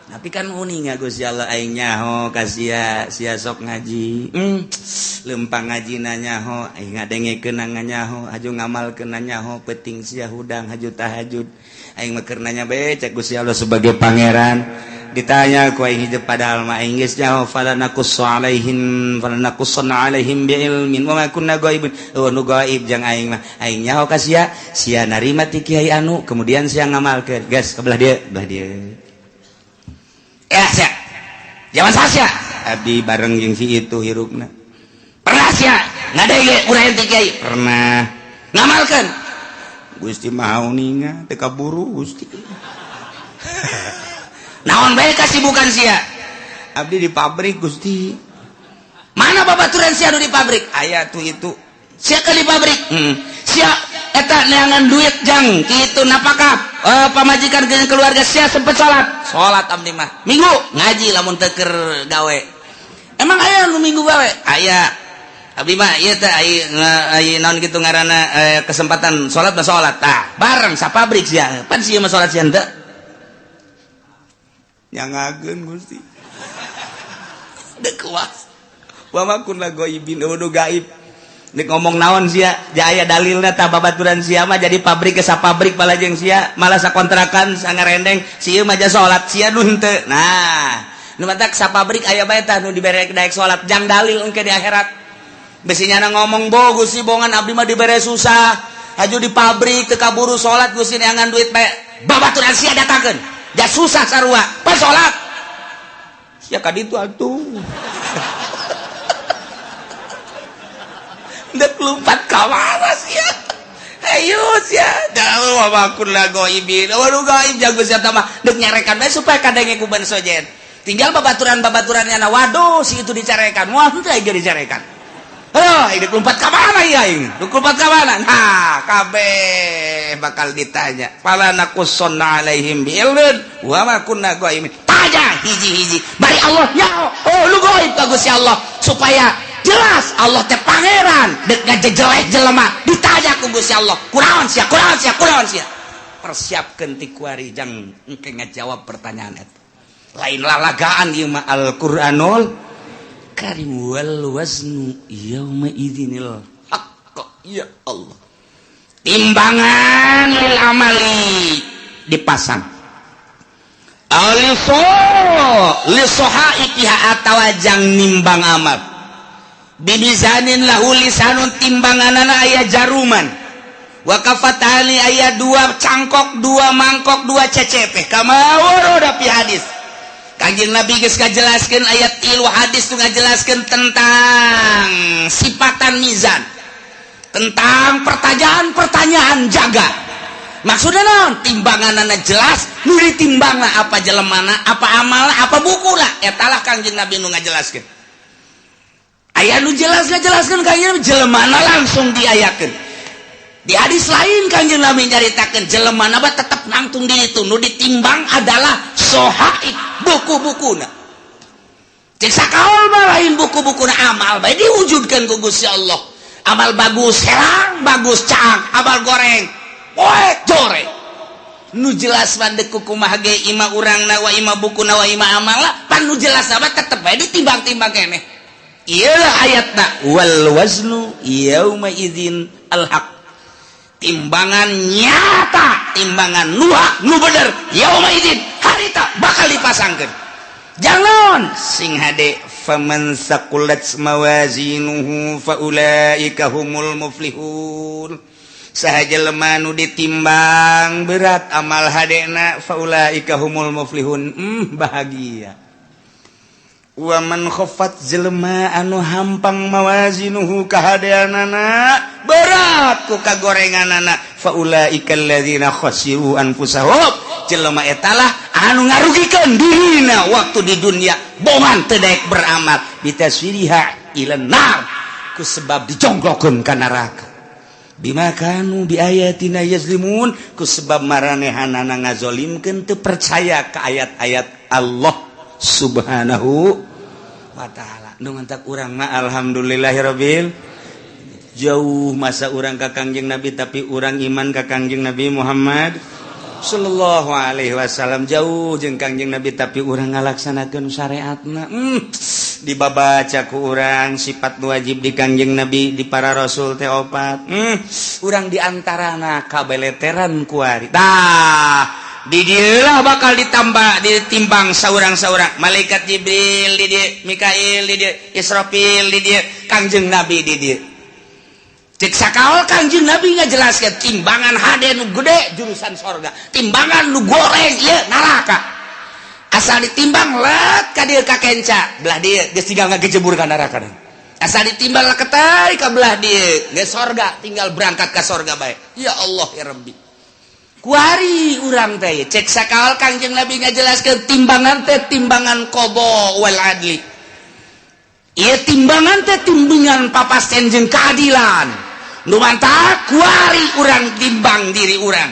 Tapi kan uninga Gusti Allah, aing nyaho ka sia, sia sok ngaji, lempang ngaji nyaho, aing ngadengekeun nyaho, haju ngamalkeun nyaho. Peuting sia hudang, haju tahajud, aing mah keur nanya bae. Cek Gusti Allah sebagai pangeran, ditanya ku aing hidup, padahal mah aing geus nyaho. Fala naqussu alaihim, fala naqussanna alaihim bi ilmin wa ma kunna ghaibin. Oh, nu gaib jang aing mah. Aing nyaho ka sia, sia narima ti kiai anu, kemudian sia ngamalkeun. Geus, ke belah dieu, belah dieu ya. Sia zaman sia abdi bareng jeung si itu hirupna. Pernah sia ngadenge urang ti kiai? Pernah. Ngamalkeun? Gusti Maha uninga, teu kaburu, Gusti. Naon bae kasibukan sia? Abdi di pabrik, Gusti. Mana babaturan sia nu di pabrik? Aya tuh itu. Sia ke di pabrik. Sia eta neangan duit jang kitu napakah pamajikan ke keluarga. Sia sempet salat? Salat abdi mah minggu, ngaji lamun teu keur gawe. Emang aya nu minggu gawe? Aya. Abdi mah ieu teh ai naon kitu ngaranna, kesempatan salat mah salat. Tah, bareng sa pabrik sia pan, sia mah salat, sia henteu. Nyangakeun, Gusti. Dek kuas wa ma kunna ghaibin, nu gaib. Dek ngomong naon sia? Jaya dalilna tah. Babaturan sia mah jadi pabrik ke pabrik balajeng sia malah sakontrakan sangarendeng, sia mah ja salat, sia nu henteu. Nah, nu matak sa pabrik aya bae tah nu dibere daek salat, jang dalil engke di akhirat. Besinya ngomong bo, Gusti, bongan abdi mah dibere susah, haju di pabrik teu kaburu salat, Gusti, neangan duit bae. Babaturan sia datangkeun ja susah sarua, pas salat sia ka ditu atuh. Dek lompat ka mana sia? Ayo sia, dah wa kunna ghaibin. Waduh, gaib jago sia mah. Dek nyarekan bae supaya kadenge ku sojen. Tinggal babaturan-babaturannya na, waduh, si itu dicarekan. Wah, henteu aing dicarekan. Aduh, ini lompat ka mana ya aing? Dek lompat ka mana? Nah, kabeh bakal ditanya. Fala naqussanna alaihim bi ilmin wa ma kunna ghaibin. Tanya hiji-hiji. Bari Allah nyaho. Oh, lu gaib ka Gusti Allah supaya jelas Allah teh pangeran. Dek ngajejelek jelema ditanya ku Gusti Allah, kunaon sia, kunaon sia, kunaon sia? Persiapkeun ti kuari jang engke ngajawab pertanyaan eta. Lain lalagaan ieu mah, Al-Qur'anul Karim. Wal waznu yauma idzinil haqq. Ya Allah, timbangan lil amali dipasang aliso lisohaikiha atawa jang nimbang amal bimizanin lahu lisanun, timbanganana aya jaruman, wa kafatani aya dua cangkok, dua mangkok, dua cecepe, kama warada fi hadis. Kanjeng Nabi geus ngajelaskeun ayat tilu hadis tuh ngajelaskeun tentang sifatan mizan, tentang pertanyaan-pertanyaan jaga. Maksudnya naon? Timbanganana jelas, nu ditimbangna apa jelemana, apa amalna, apa bukuna. Eta lah Kanjeng Nabi nu ngajelaskeun. Aya nu jelas ngajelaskeun Kanjeng Nabi jelemana langsung diayakeun. Di hadis lain Kanjeng Nabi nyaritakeun jelemana mah tetep nangtung di itu, nu ditimbang adalah sohaib, buku-bukuna. Cek sakaol mah lain buku-bukuna, amal bae diwujudkeun ku Gusti Allah. Amal bagus herang, bagus caang, amal goreng poek jore. Nu jelas mah deuk kumaha ge ima urangna wa ima bukuna wa ima amalna, pan nu jelas mah tetep bae ditimbang-timbang keneh. Ieu ayatna wal waznu yauma idzin al haq, timbangan nyata, timbangan nu hak, nu bener, yauma idzin harita bakal dipasangkeun. Jangan sing hade. Faman saqulat mawazinuhu faulaika humul muflihun. Saha jelema nu ditimbang berat amal hadena, faulaika humul muflihun, bahagia. Wa man khaffat, jelema anu hampang, mawazinuhu kahadeanana berat ku kagorenganana, faulaika alladzina khasiru anfusahum. Jelema etalah anu ngarugikeun dirina waktu di dunia bongan teu daek beramal bitaswiriha ila nar ku sebab dijongklokeun ka neraka. Bima kanu bi ayatina yazlimun ku sebab maranehanana ngazolimkeun teu percaya ka ayat-ayat Allah Subhanahu wa ta'ala. Nu mantak urang mah alhamdulillahirabbil jauh masa urang ka Kangjeng Nabi tapi urang iman ka Kangjeng Nabi Muhammad sallallahu alaihi wasallam jauh jeung Kangjeng Nabi tapi urang ngalaksanakeun syariatna. Dibabaca ku urang sifat wajib di Kangjeng Nabi di para rasul teh opat. Urang diantarana kabeleteran kuari. Tah di dieulah bakal ditambah ditimbang saurang-saurang malaikat Jibril di dieu, Mikail di dieu, Israfil di dieu, Kangjeng Nabi di dieu. Cek sakaol Kangjeng Nabi ngajelaskeun timbangan hade nu gede jurusan sorga, timbangan nu goreng ieu neraka. Asal ditimbang let ka dieu ka kenca, belah dieu geus tinggal ngagejebur ka neraka. Asal ditimbang leketai ka belah dieu geus sorga, tinggal berangkat ka sorga bae. Ya Allah ya Rabbi. Kuari urang teh cek sakaol Kangjeng Nabi ngajelaskeun timbangan teh timbangan qada wal adli. Ieu timbangan teh timbangan papasten jeung keadilan. Nu mantak kuari urang timbang diri urang.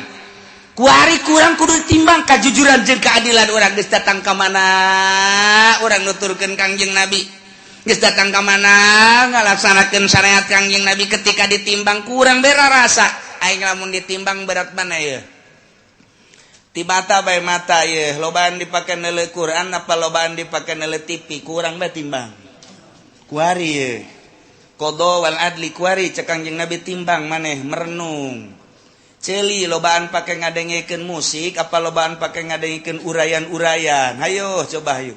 Kuari kurang kudu timbang kajujuran jeung keadilan urang geus datang ka mana urang nuturkeun Kangjeng Nabi. Geus datang ka mana ngalaksanakeun syariat Kangjeng Nabi ketika ditimbang kurang bera rasa. Aing lamun ditimbang berat mana ieu? Ti mata bae mata ieu, lobaan dipake neuleuh Quran apa lobaan dipake neuleuh TV, kurang bae timbang. Kuari ieu. Qada wal adli kuari cek Kangjeng Nabi timbang maneh merenung. Ceuli lobaan pake ngadengekeun musik apa lobaan pake ngadengekeun urayan-urayan. Hayo coba hayu.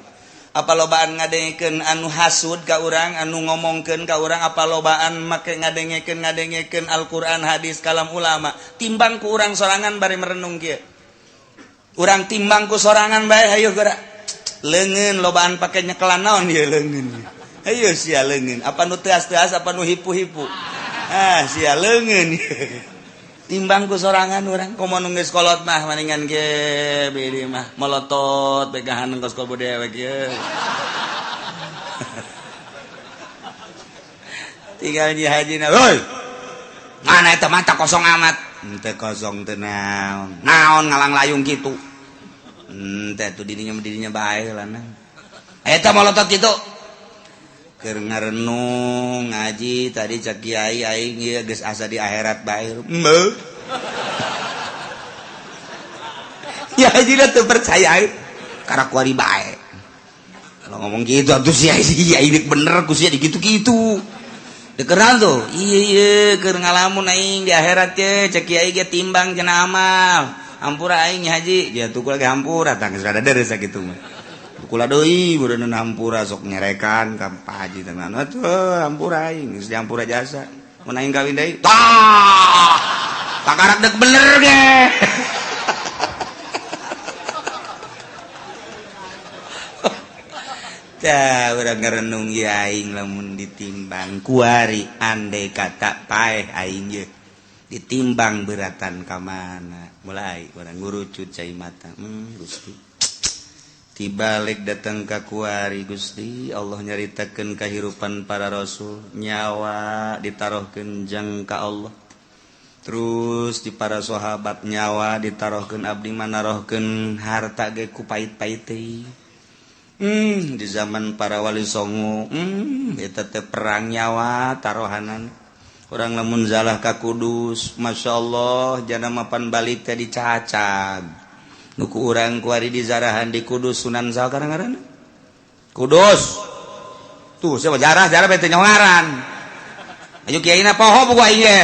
Apa lobaan ngadengekeun anu hasud ka urang, anu ngomongkeun ka urang, apa lobaan make ngadengekeun Al-Qur'an, hadis, kalam ulama. Timbang ku urang sorangan bari merenung kieu. Urang timbang ku sorangan bae hayu geura. Leungeun lobaan pake nyekelan naon ieu leungeun. Hayu sia leungeun, apa nu teas-teas apa nu hipu-hipu. Ah sia leungeun. Timbang ku sorangan urang komo nu geus kolot mah maningan ge beureum mah molotot begahan kos kobo dewek ieu. Tinggal nyi hajina, "Hoi. Mana eta mata kosong amat?" Henteu kosong teh naon. Naon ngalang layung kitu. Henteu tuh dirinya bae lah nah. Eta molotot kitu. Keur ngarenung ngaji tadi cak kiai aing ieu geus asa di akhirat bae. Heuh. Ya haji teu percaya karena kuari bae. Kalau ngomong gitu atuh sia ini bener ku sia digitu-gitu. Dikeran tuh. Iya iya keur ngalamun aing di akhirat ye cek kiai ge timbang cenah amal. Hampura aing haji, dia tuh lagi hampura tah geus rada deres sakitu mah. Kula deui beureun hampura sok nyerekan ka Pak Haji teh atuh hampura aing geus dihampura jasa. Mun aing kawin deui tah takarak deuk bener ge. Tah urang ngarenung ieu aing lamun ditimbang kuari andai kata paeh aing ye ditimbang beratan ka mana mulai urang ngurucut cai mata. Gusti tibalik datang ka kuari Gusti Allah nyaritakeun kahirupan para rasul nyawa ditarohkeun jang ka Allah terus di para sahabat nyawa ditarohkeun abdi manarohkeun harta ge ku pait-pait teh. Di zaman para wali songo eta teh perang nyawa tarohanan urang lamun zalah ka Kudus masyaallah jana mapan balik teh dicacag nuku urang kuari di zarahan di Kudus Sunan saha ngaranna Kudus tuh siapa jarah jarah bete nyawaran ayo kiaina poho buku aing ge.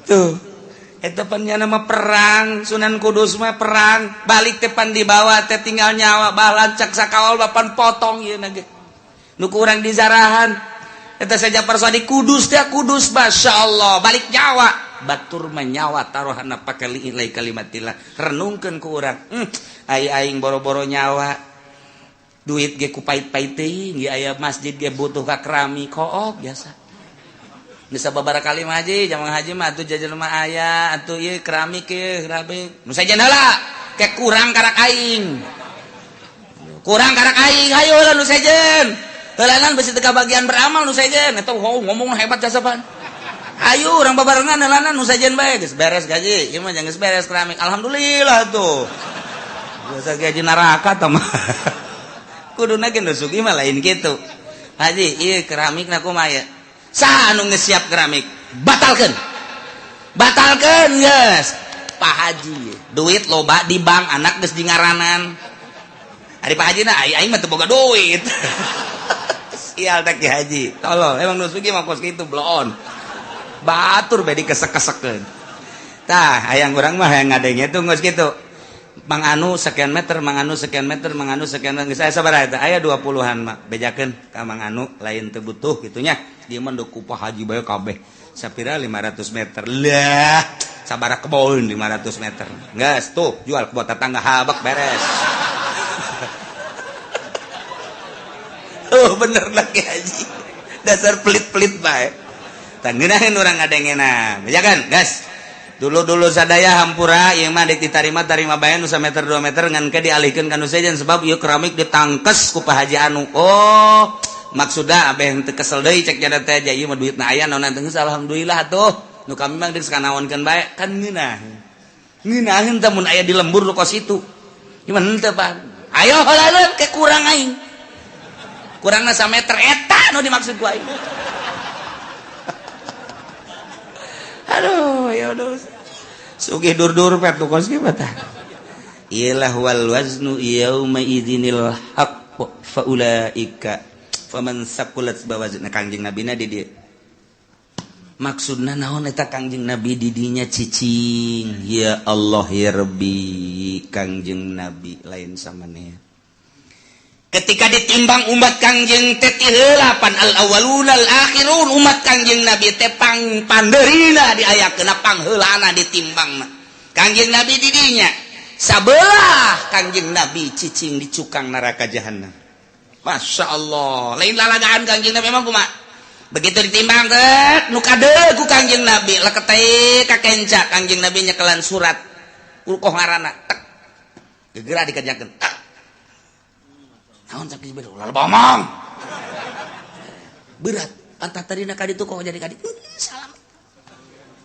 Tuh eta pan nya nama perang Sunan Kudus mah perang balik teh pan dibawa teh tinggal nyawa balancak sakawal bapan potong ieu na ge nuku urang di zarahan eta saja persadi Kudus teh Kudus masyaallah balik nyawa batur menyawa taruhana pake liilai kalimatillah renungkeun ku urang. Ai aing boro-boro nyawa duit ge ku pait-pait teuing ge aya masjid ge butuh ka kerami kook biasa. Geus sababaraha kali mah haji, jamang haji mah atuh jajan mah aya, atuh ieu keramik ieu, keramik. Nu sejen heula, ke kurang karak aing. Kurang karak aing, hayu heula nu sejen. Heulanan besi teu kabagian beramal nu sejen, eta ngomong hebat jasa pan. Ayo urang babarengan heulanan nu sejen bae geus beres gaji, ieu mah geus beres keramik. Alhamdulillah tuh. Biasa gaji neraka tah mah. Kuduna ge nu sugih mah lain kitu. Haji, ieu keramik na kumaha ya? Saha anu geus siap keramik? Batalkeun. Batalkeun geus. Pak Haji, duit loba di bank, anak geus dingaranan. Ari Pak Haji na aing mah teu boga duit. Sial teh Ki Haji. Tolol, emang nu sugih mah kos kitu bloon. Batur bae dikesek-kesekeun. Tah, hayang urang mah hayang ngadenge tuh geus kitu. Mang Anu sekian meter, Mang Anu sekian meter, Mang Anu sekian meter. Geus aya sabaraha eta? Aya 20-an mah. Bejakeun ka Mang Anu lain teu butuh kitu nya. Dia mah ku Pak Haji bae kabeh. Sapira 500 meter. Lah, sabaraha kebon 500 meter. Geus tuh jual kebon tetangga habak beres. Oh bener lah Ki Haji. Dasar pelit-pelit bae. Tah ngeunaheun urang ngadengena. Bejakeun, gas. Dulu-dulu sadaya hampura ieu mah deuk ditarima tarima bae nu sameter 2 meter ngan ke dialihkeun ka nu sejen sebab ieu keramik ditangkes ku Pak Haji Anu. Oh, maksudna abeh teu kesel deui cek jada teh ieu mah duitna aya naon teh geus alhamdulillah atuh. Nu kami mah geus kanaonkeun bae kan ngeunah. Ngeunaheun teh mun aya di lembur nu kos itu. Gimana henteu Pak? Ayo heula ke kurang aing. Kurangna sameter eta nu dimaksud ku aing. Aduh, ya udah. Sugih dur-dur pet kos kieu tah. Ilah wal waznu yauma idzinil haqq fa ulaika faman saqulat bawazna Kangjeng Nabi na di dieu. Maksudna naon eta Kangjeng Nabi di dinya cicing. Ya Allah ya Rabbi, Kangjeng Nabi lain samaneh. Ketika ditimbang umat Kangjeng teh ti heula pan al awwalun al akhirun umat Kangjeng Nabi teh pang pandeurina diayakeun pangheulana ditimbangna. Kangjeng Nabi di dinya sabelah Kangjeng Nabi cicing di cukang neraka jahanam. Masya Allah, lain lalagaan Kangjeng Nabi emang kumaha? Begitu ditimbang teh nu kadeul ku Kangjeng Nabi leketeh ka kenca Kangjeng Nabi nyekelan surat ukoh ngaranna tek gegera dikerjakeun. Naon cak Jibril ulah bomong. Berat pantat tadina ka ditu kok jadi ka ditu. Salam.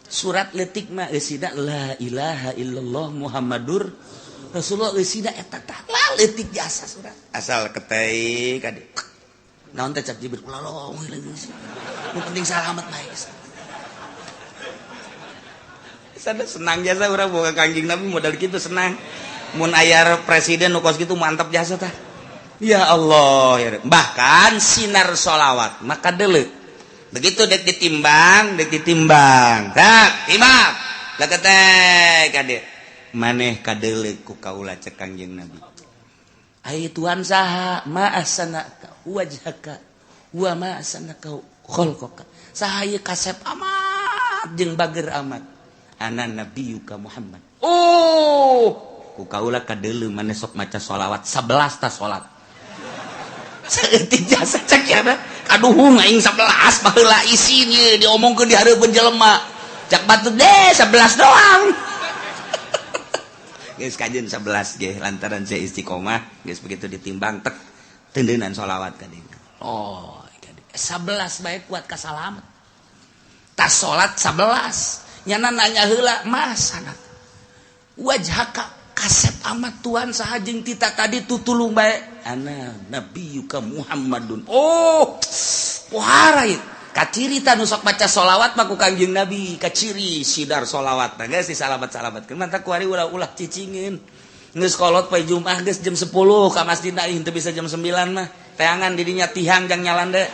Surat leutik mah eusina la ilaha illallah Muhammadur Rasulullah eusina eta tah la leutik jasa surat. Asal ketei ka ditu. Naon teh cak Jibril ulah lomong nu penting salamet bae. Sada senang jasa urang boga Kangjeng Nabi modal kitu senang. Mun aya presiden nu kos kitu mantap jasa tah. Ya Allah ya. Bahkan sinar sholawat maka deuleu begitu dek ditimbang tak timbang leketek kade maneh kadeuleu ku kaula cek Kangjeng Nabi ai Tuhan saha ma ahsanaka wajhaka wa ma ahsanaka khalqaka saha ieu kasep amat jeung bager amat ana nabiyuka Muhammad. Oh ku kaula kadeuleu maneh sok maca sholawat 11 ta salat. Saeutik jasa cek ya kaduhung aing 11 baheula isin ieu diomongkeun di hareupeun jelema cak batu deh 11 doang. Geus kajeun 11 ge lantaran saya istiqomah geus begitu ditimbang tek tendeunan sholawat ka dieu. Oh 11 bae kuat ka salamet tas salat 11 nyana nanya heula mas sanak wajhaka kasep amat Tuhan saha jeung tita tadi tutulung bae ana nabiyuka Muhammadun. Oh pohara ieu kaciri ta nu sok maca sholawat mah ku Kangjeng Nabi kaciri sidar sholawat nah geus disalamat-salamatkeun mantap kuari ulah-ulah cicingeun geus kolot poe Jumat geus jam 10 ka masjid aing teu bisa jam 9 mah teangan di dinya tihang jang nyalande.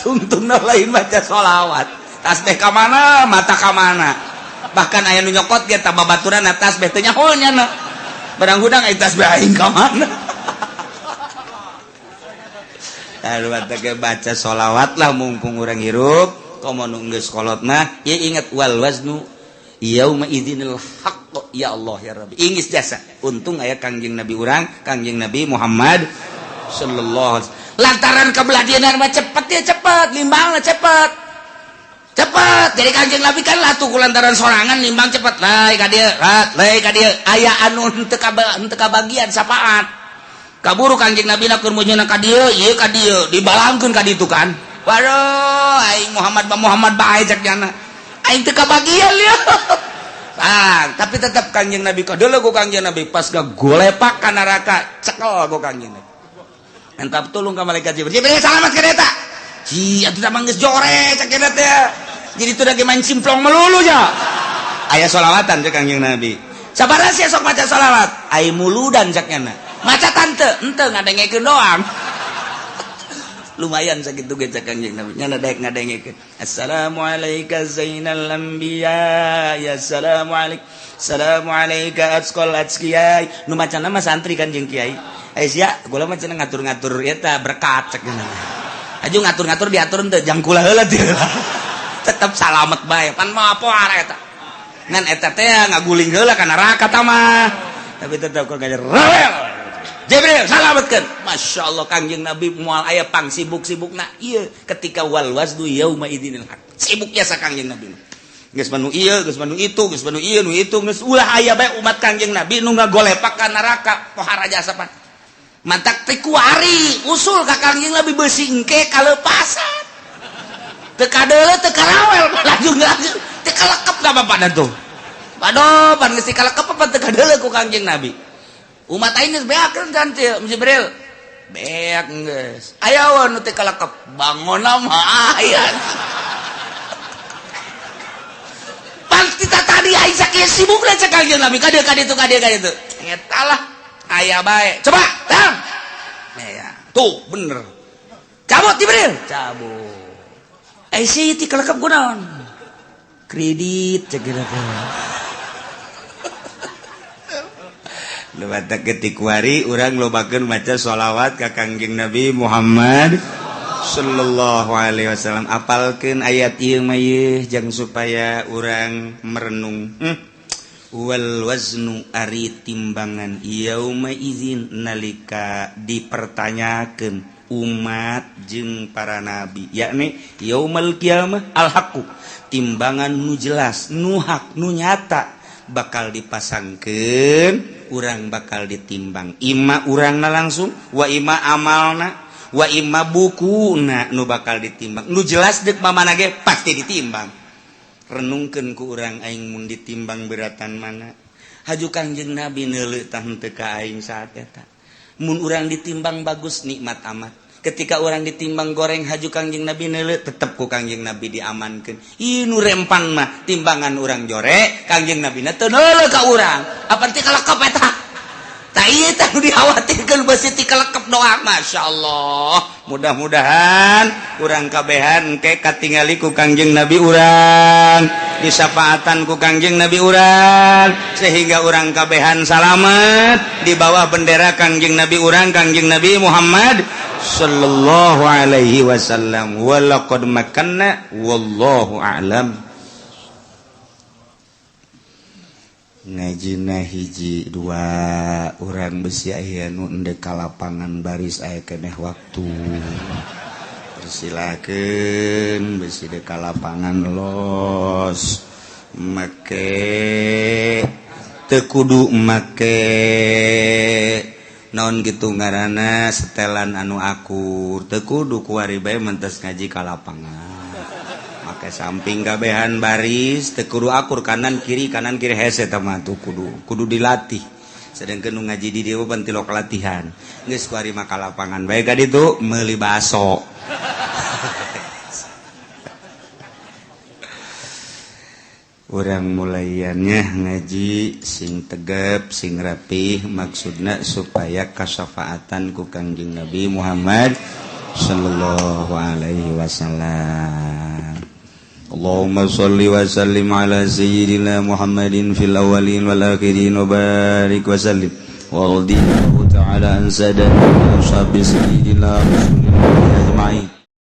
Tungtungna lain maca sholawat tasbih ka mana mata ka mana bahkan aya nu nyokot ge tah babaturan tasbih teh nyaho nya barang hudang aya tasbih aing ka mana. Aduh teh baca sholawat lah mumpung urang hirup komo nu geus kolot mah ieu ingat wal waznu yauma idzinil haqq ya Allah ya Rabbi ingis jasa untung aya Kangjeng Nabi urang Kangjeng Nabi Muhammad sallallahu alaihi wasallam. Lantaran kebelah dia mah cepet, dia cepet nimbangna, cepet cepet. Jadi Kanjeng Nabi kan latuh ku lantaran sorangan nimbang cepet lain ka dieu, lain ka dieu, aya anu henteu kabagian sapaat. Kaburu Kanjeng Nabi na keur meunyeuna ka dieu, ieu ka dieu, dibalangkeun ka ditu kan. Waduh, aing Muhammad ba Muhammad bae cek nyana, aing teu kabagian lieu. Ah, tapi tetap Kanjeng Nabi kadeuleu ku Kanjeng Nabi pas golepak ka neraka, cekel ku Kanjeng Nabi. Entap tulung ka malaikat Jibril. Jibril, salamat ka eta. Ci, atuh mah geus jore cek eta teh. Jadi itu lagi main simplong melulu ya. Aya solawatan cek Kanjeng Nabi. Sabaraha sia sok maca solawat? Ai muludan cek nyana. Maca tante, ente ngadengekeun doang. Lumayan sakitu ge cek Kanjeng Nabi. Nyana daek ngadengekeun. Assalamualaikum zainal anbiya, ya assalamualaikum. Assalamualaikum atqal atqiyai. Nu macana mah santri kan jeung kiai. Eh sia, gula mah cenah ngatur-ngatur eta berkat cek nyana. Aju ngatur-ngatur diatur henteu jang kula heula teu. Tetep salamet bae. Pan mah apa eta. Ngan eta teh ngaguling heula ka neraka ta mah. Tapi tetep kok ngajar rawel. Jibril salametkeun. Masya Allah, Kangjeng Nabi moal aya pang sibuk-sibukna ieu ketika wal waznu yauma idzinil haq. Sibuknya sa Kangjeng Nabi. Geus manu ieu, geus manu itu, geus manu ieu, nu itu, geus ulah aya bae umat Kangjeng Nabi nu ngagolepak ka neraka pohara jasa pan. Mantak teh kuari usul ka Kangjeng Nabi beusi engke kalepasan. Teu kadeuleu, teu karawel, laju laju teu kalekep ka bapana tuh. Waduh, pan geus kalekep apa teu kadeuleu ku Kangjeng Nabi. Umat aing geus beakeun kan Jibril. Beak geus. Aya nu teu kalekep, bangona mah aya. Pan kita tadi aing sakieu sibuk cek Kangjeng Nabi ka dieu ka ditu ka dieu ka ditu. Eta lah aya bae. Coba, tang. Ya, tuh bener. Cabut Jibril, cabut. Eh si ti kalekep kunaon? Kredit cek teh. Lewat ketik wari urang lobakeun maca sholawat ka Kangjeng Nabi Muhammad sallallahu alaihi wasallam. Apalkeun ayat ieu mah ieu jang supaya urang merenung. Wal waznu ari timbangan yauma idzin nalika dipertanyakeun umat jeung para nabi, yakni yaumal qiyamah al haqqu, timbangan nu jelas, nu hak, nu nyata bakal dipasangkeun, urang bakal ditimbang, ima urangna langsung wa ima amalna wa ima bukuna nu bakal ditimbang. Nu jelas deuk mamana ge pasti ditimbang. Renungkeun ku urang, aing mun ditimbang beratan mana? Haju Kangjeng Nabi neuleuh tah henteu ka aing saat eta. Mun urang ditimbang bagus, nikmat amat. Ketika orang ditimbang goreng, haju Kangjeng Nabi neuleuh, tetep ku Kangjeng Nabi diamankeun. Ieu nu rempan mah timbangan urang jore, Kangjeng Nabi na teu neuleuh ka urang. Apa teh kalekep eta? Tah ieu teh nu dikhawatirkeun beusi ti kalekep doa. Masyaallah. Mudah-mudahan urang kabehan engke katingali ku Kangjeng Nabi urang, disafaatan ku Kangjeng Nabi urang, sehingga urang kabehan salamet di bawah bendera Kangjeng Nabi urang, Kangjeng Nabi Muhammad sallallahu alaihi wasallam. Walaqad makanna wallahu a'lam. Ngajina hiji dua urang besi aya nu endek ka lapangan baris aya keneh waktu. Persilakeun besi dek ka lapangan los make teu kudu make naon gitu ngaranna setelan anu akur, teu kudu kuari bae mentes ngaji ka lapangan. Make samping kabehan baris teu kudu akur kanan kiri hese tah mah tuh kudu kudu dilatih. Sedangkan nu ngaji di dieu pan tilok latihan. Geus kuari mah ka lapangan bae ka ditu meuli baso. Urang mulaiannya ngaji sing tegep sing rapih, maksudna supaya kasafaatan ku Kangjeng Nabi Muhammad sallallahu alaihi wasallam. Allahumma sholli wa sallim ala sayyidina Muhammadin fil awwalin wal akhirin wa barik wa sallim wa radiyallahu ta'ala an sayyidina wa ashabi sayyidina Rasulillah ajma'in.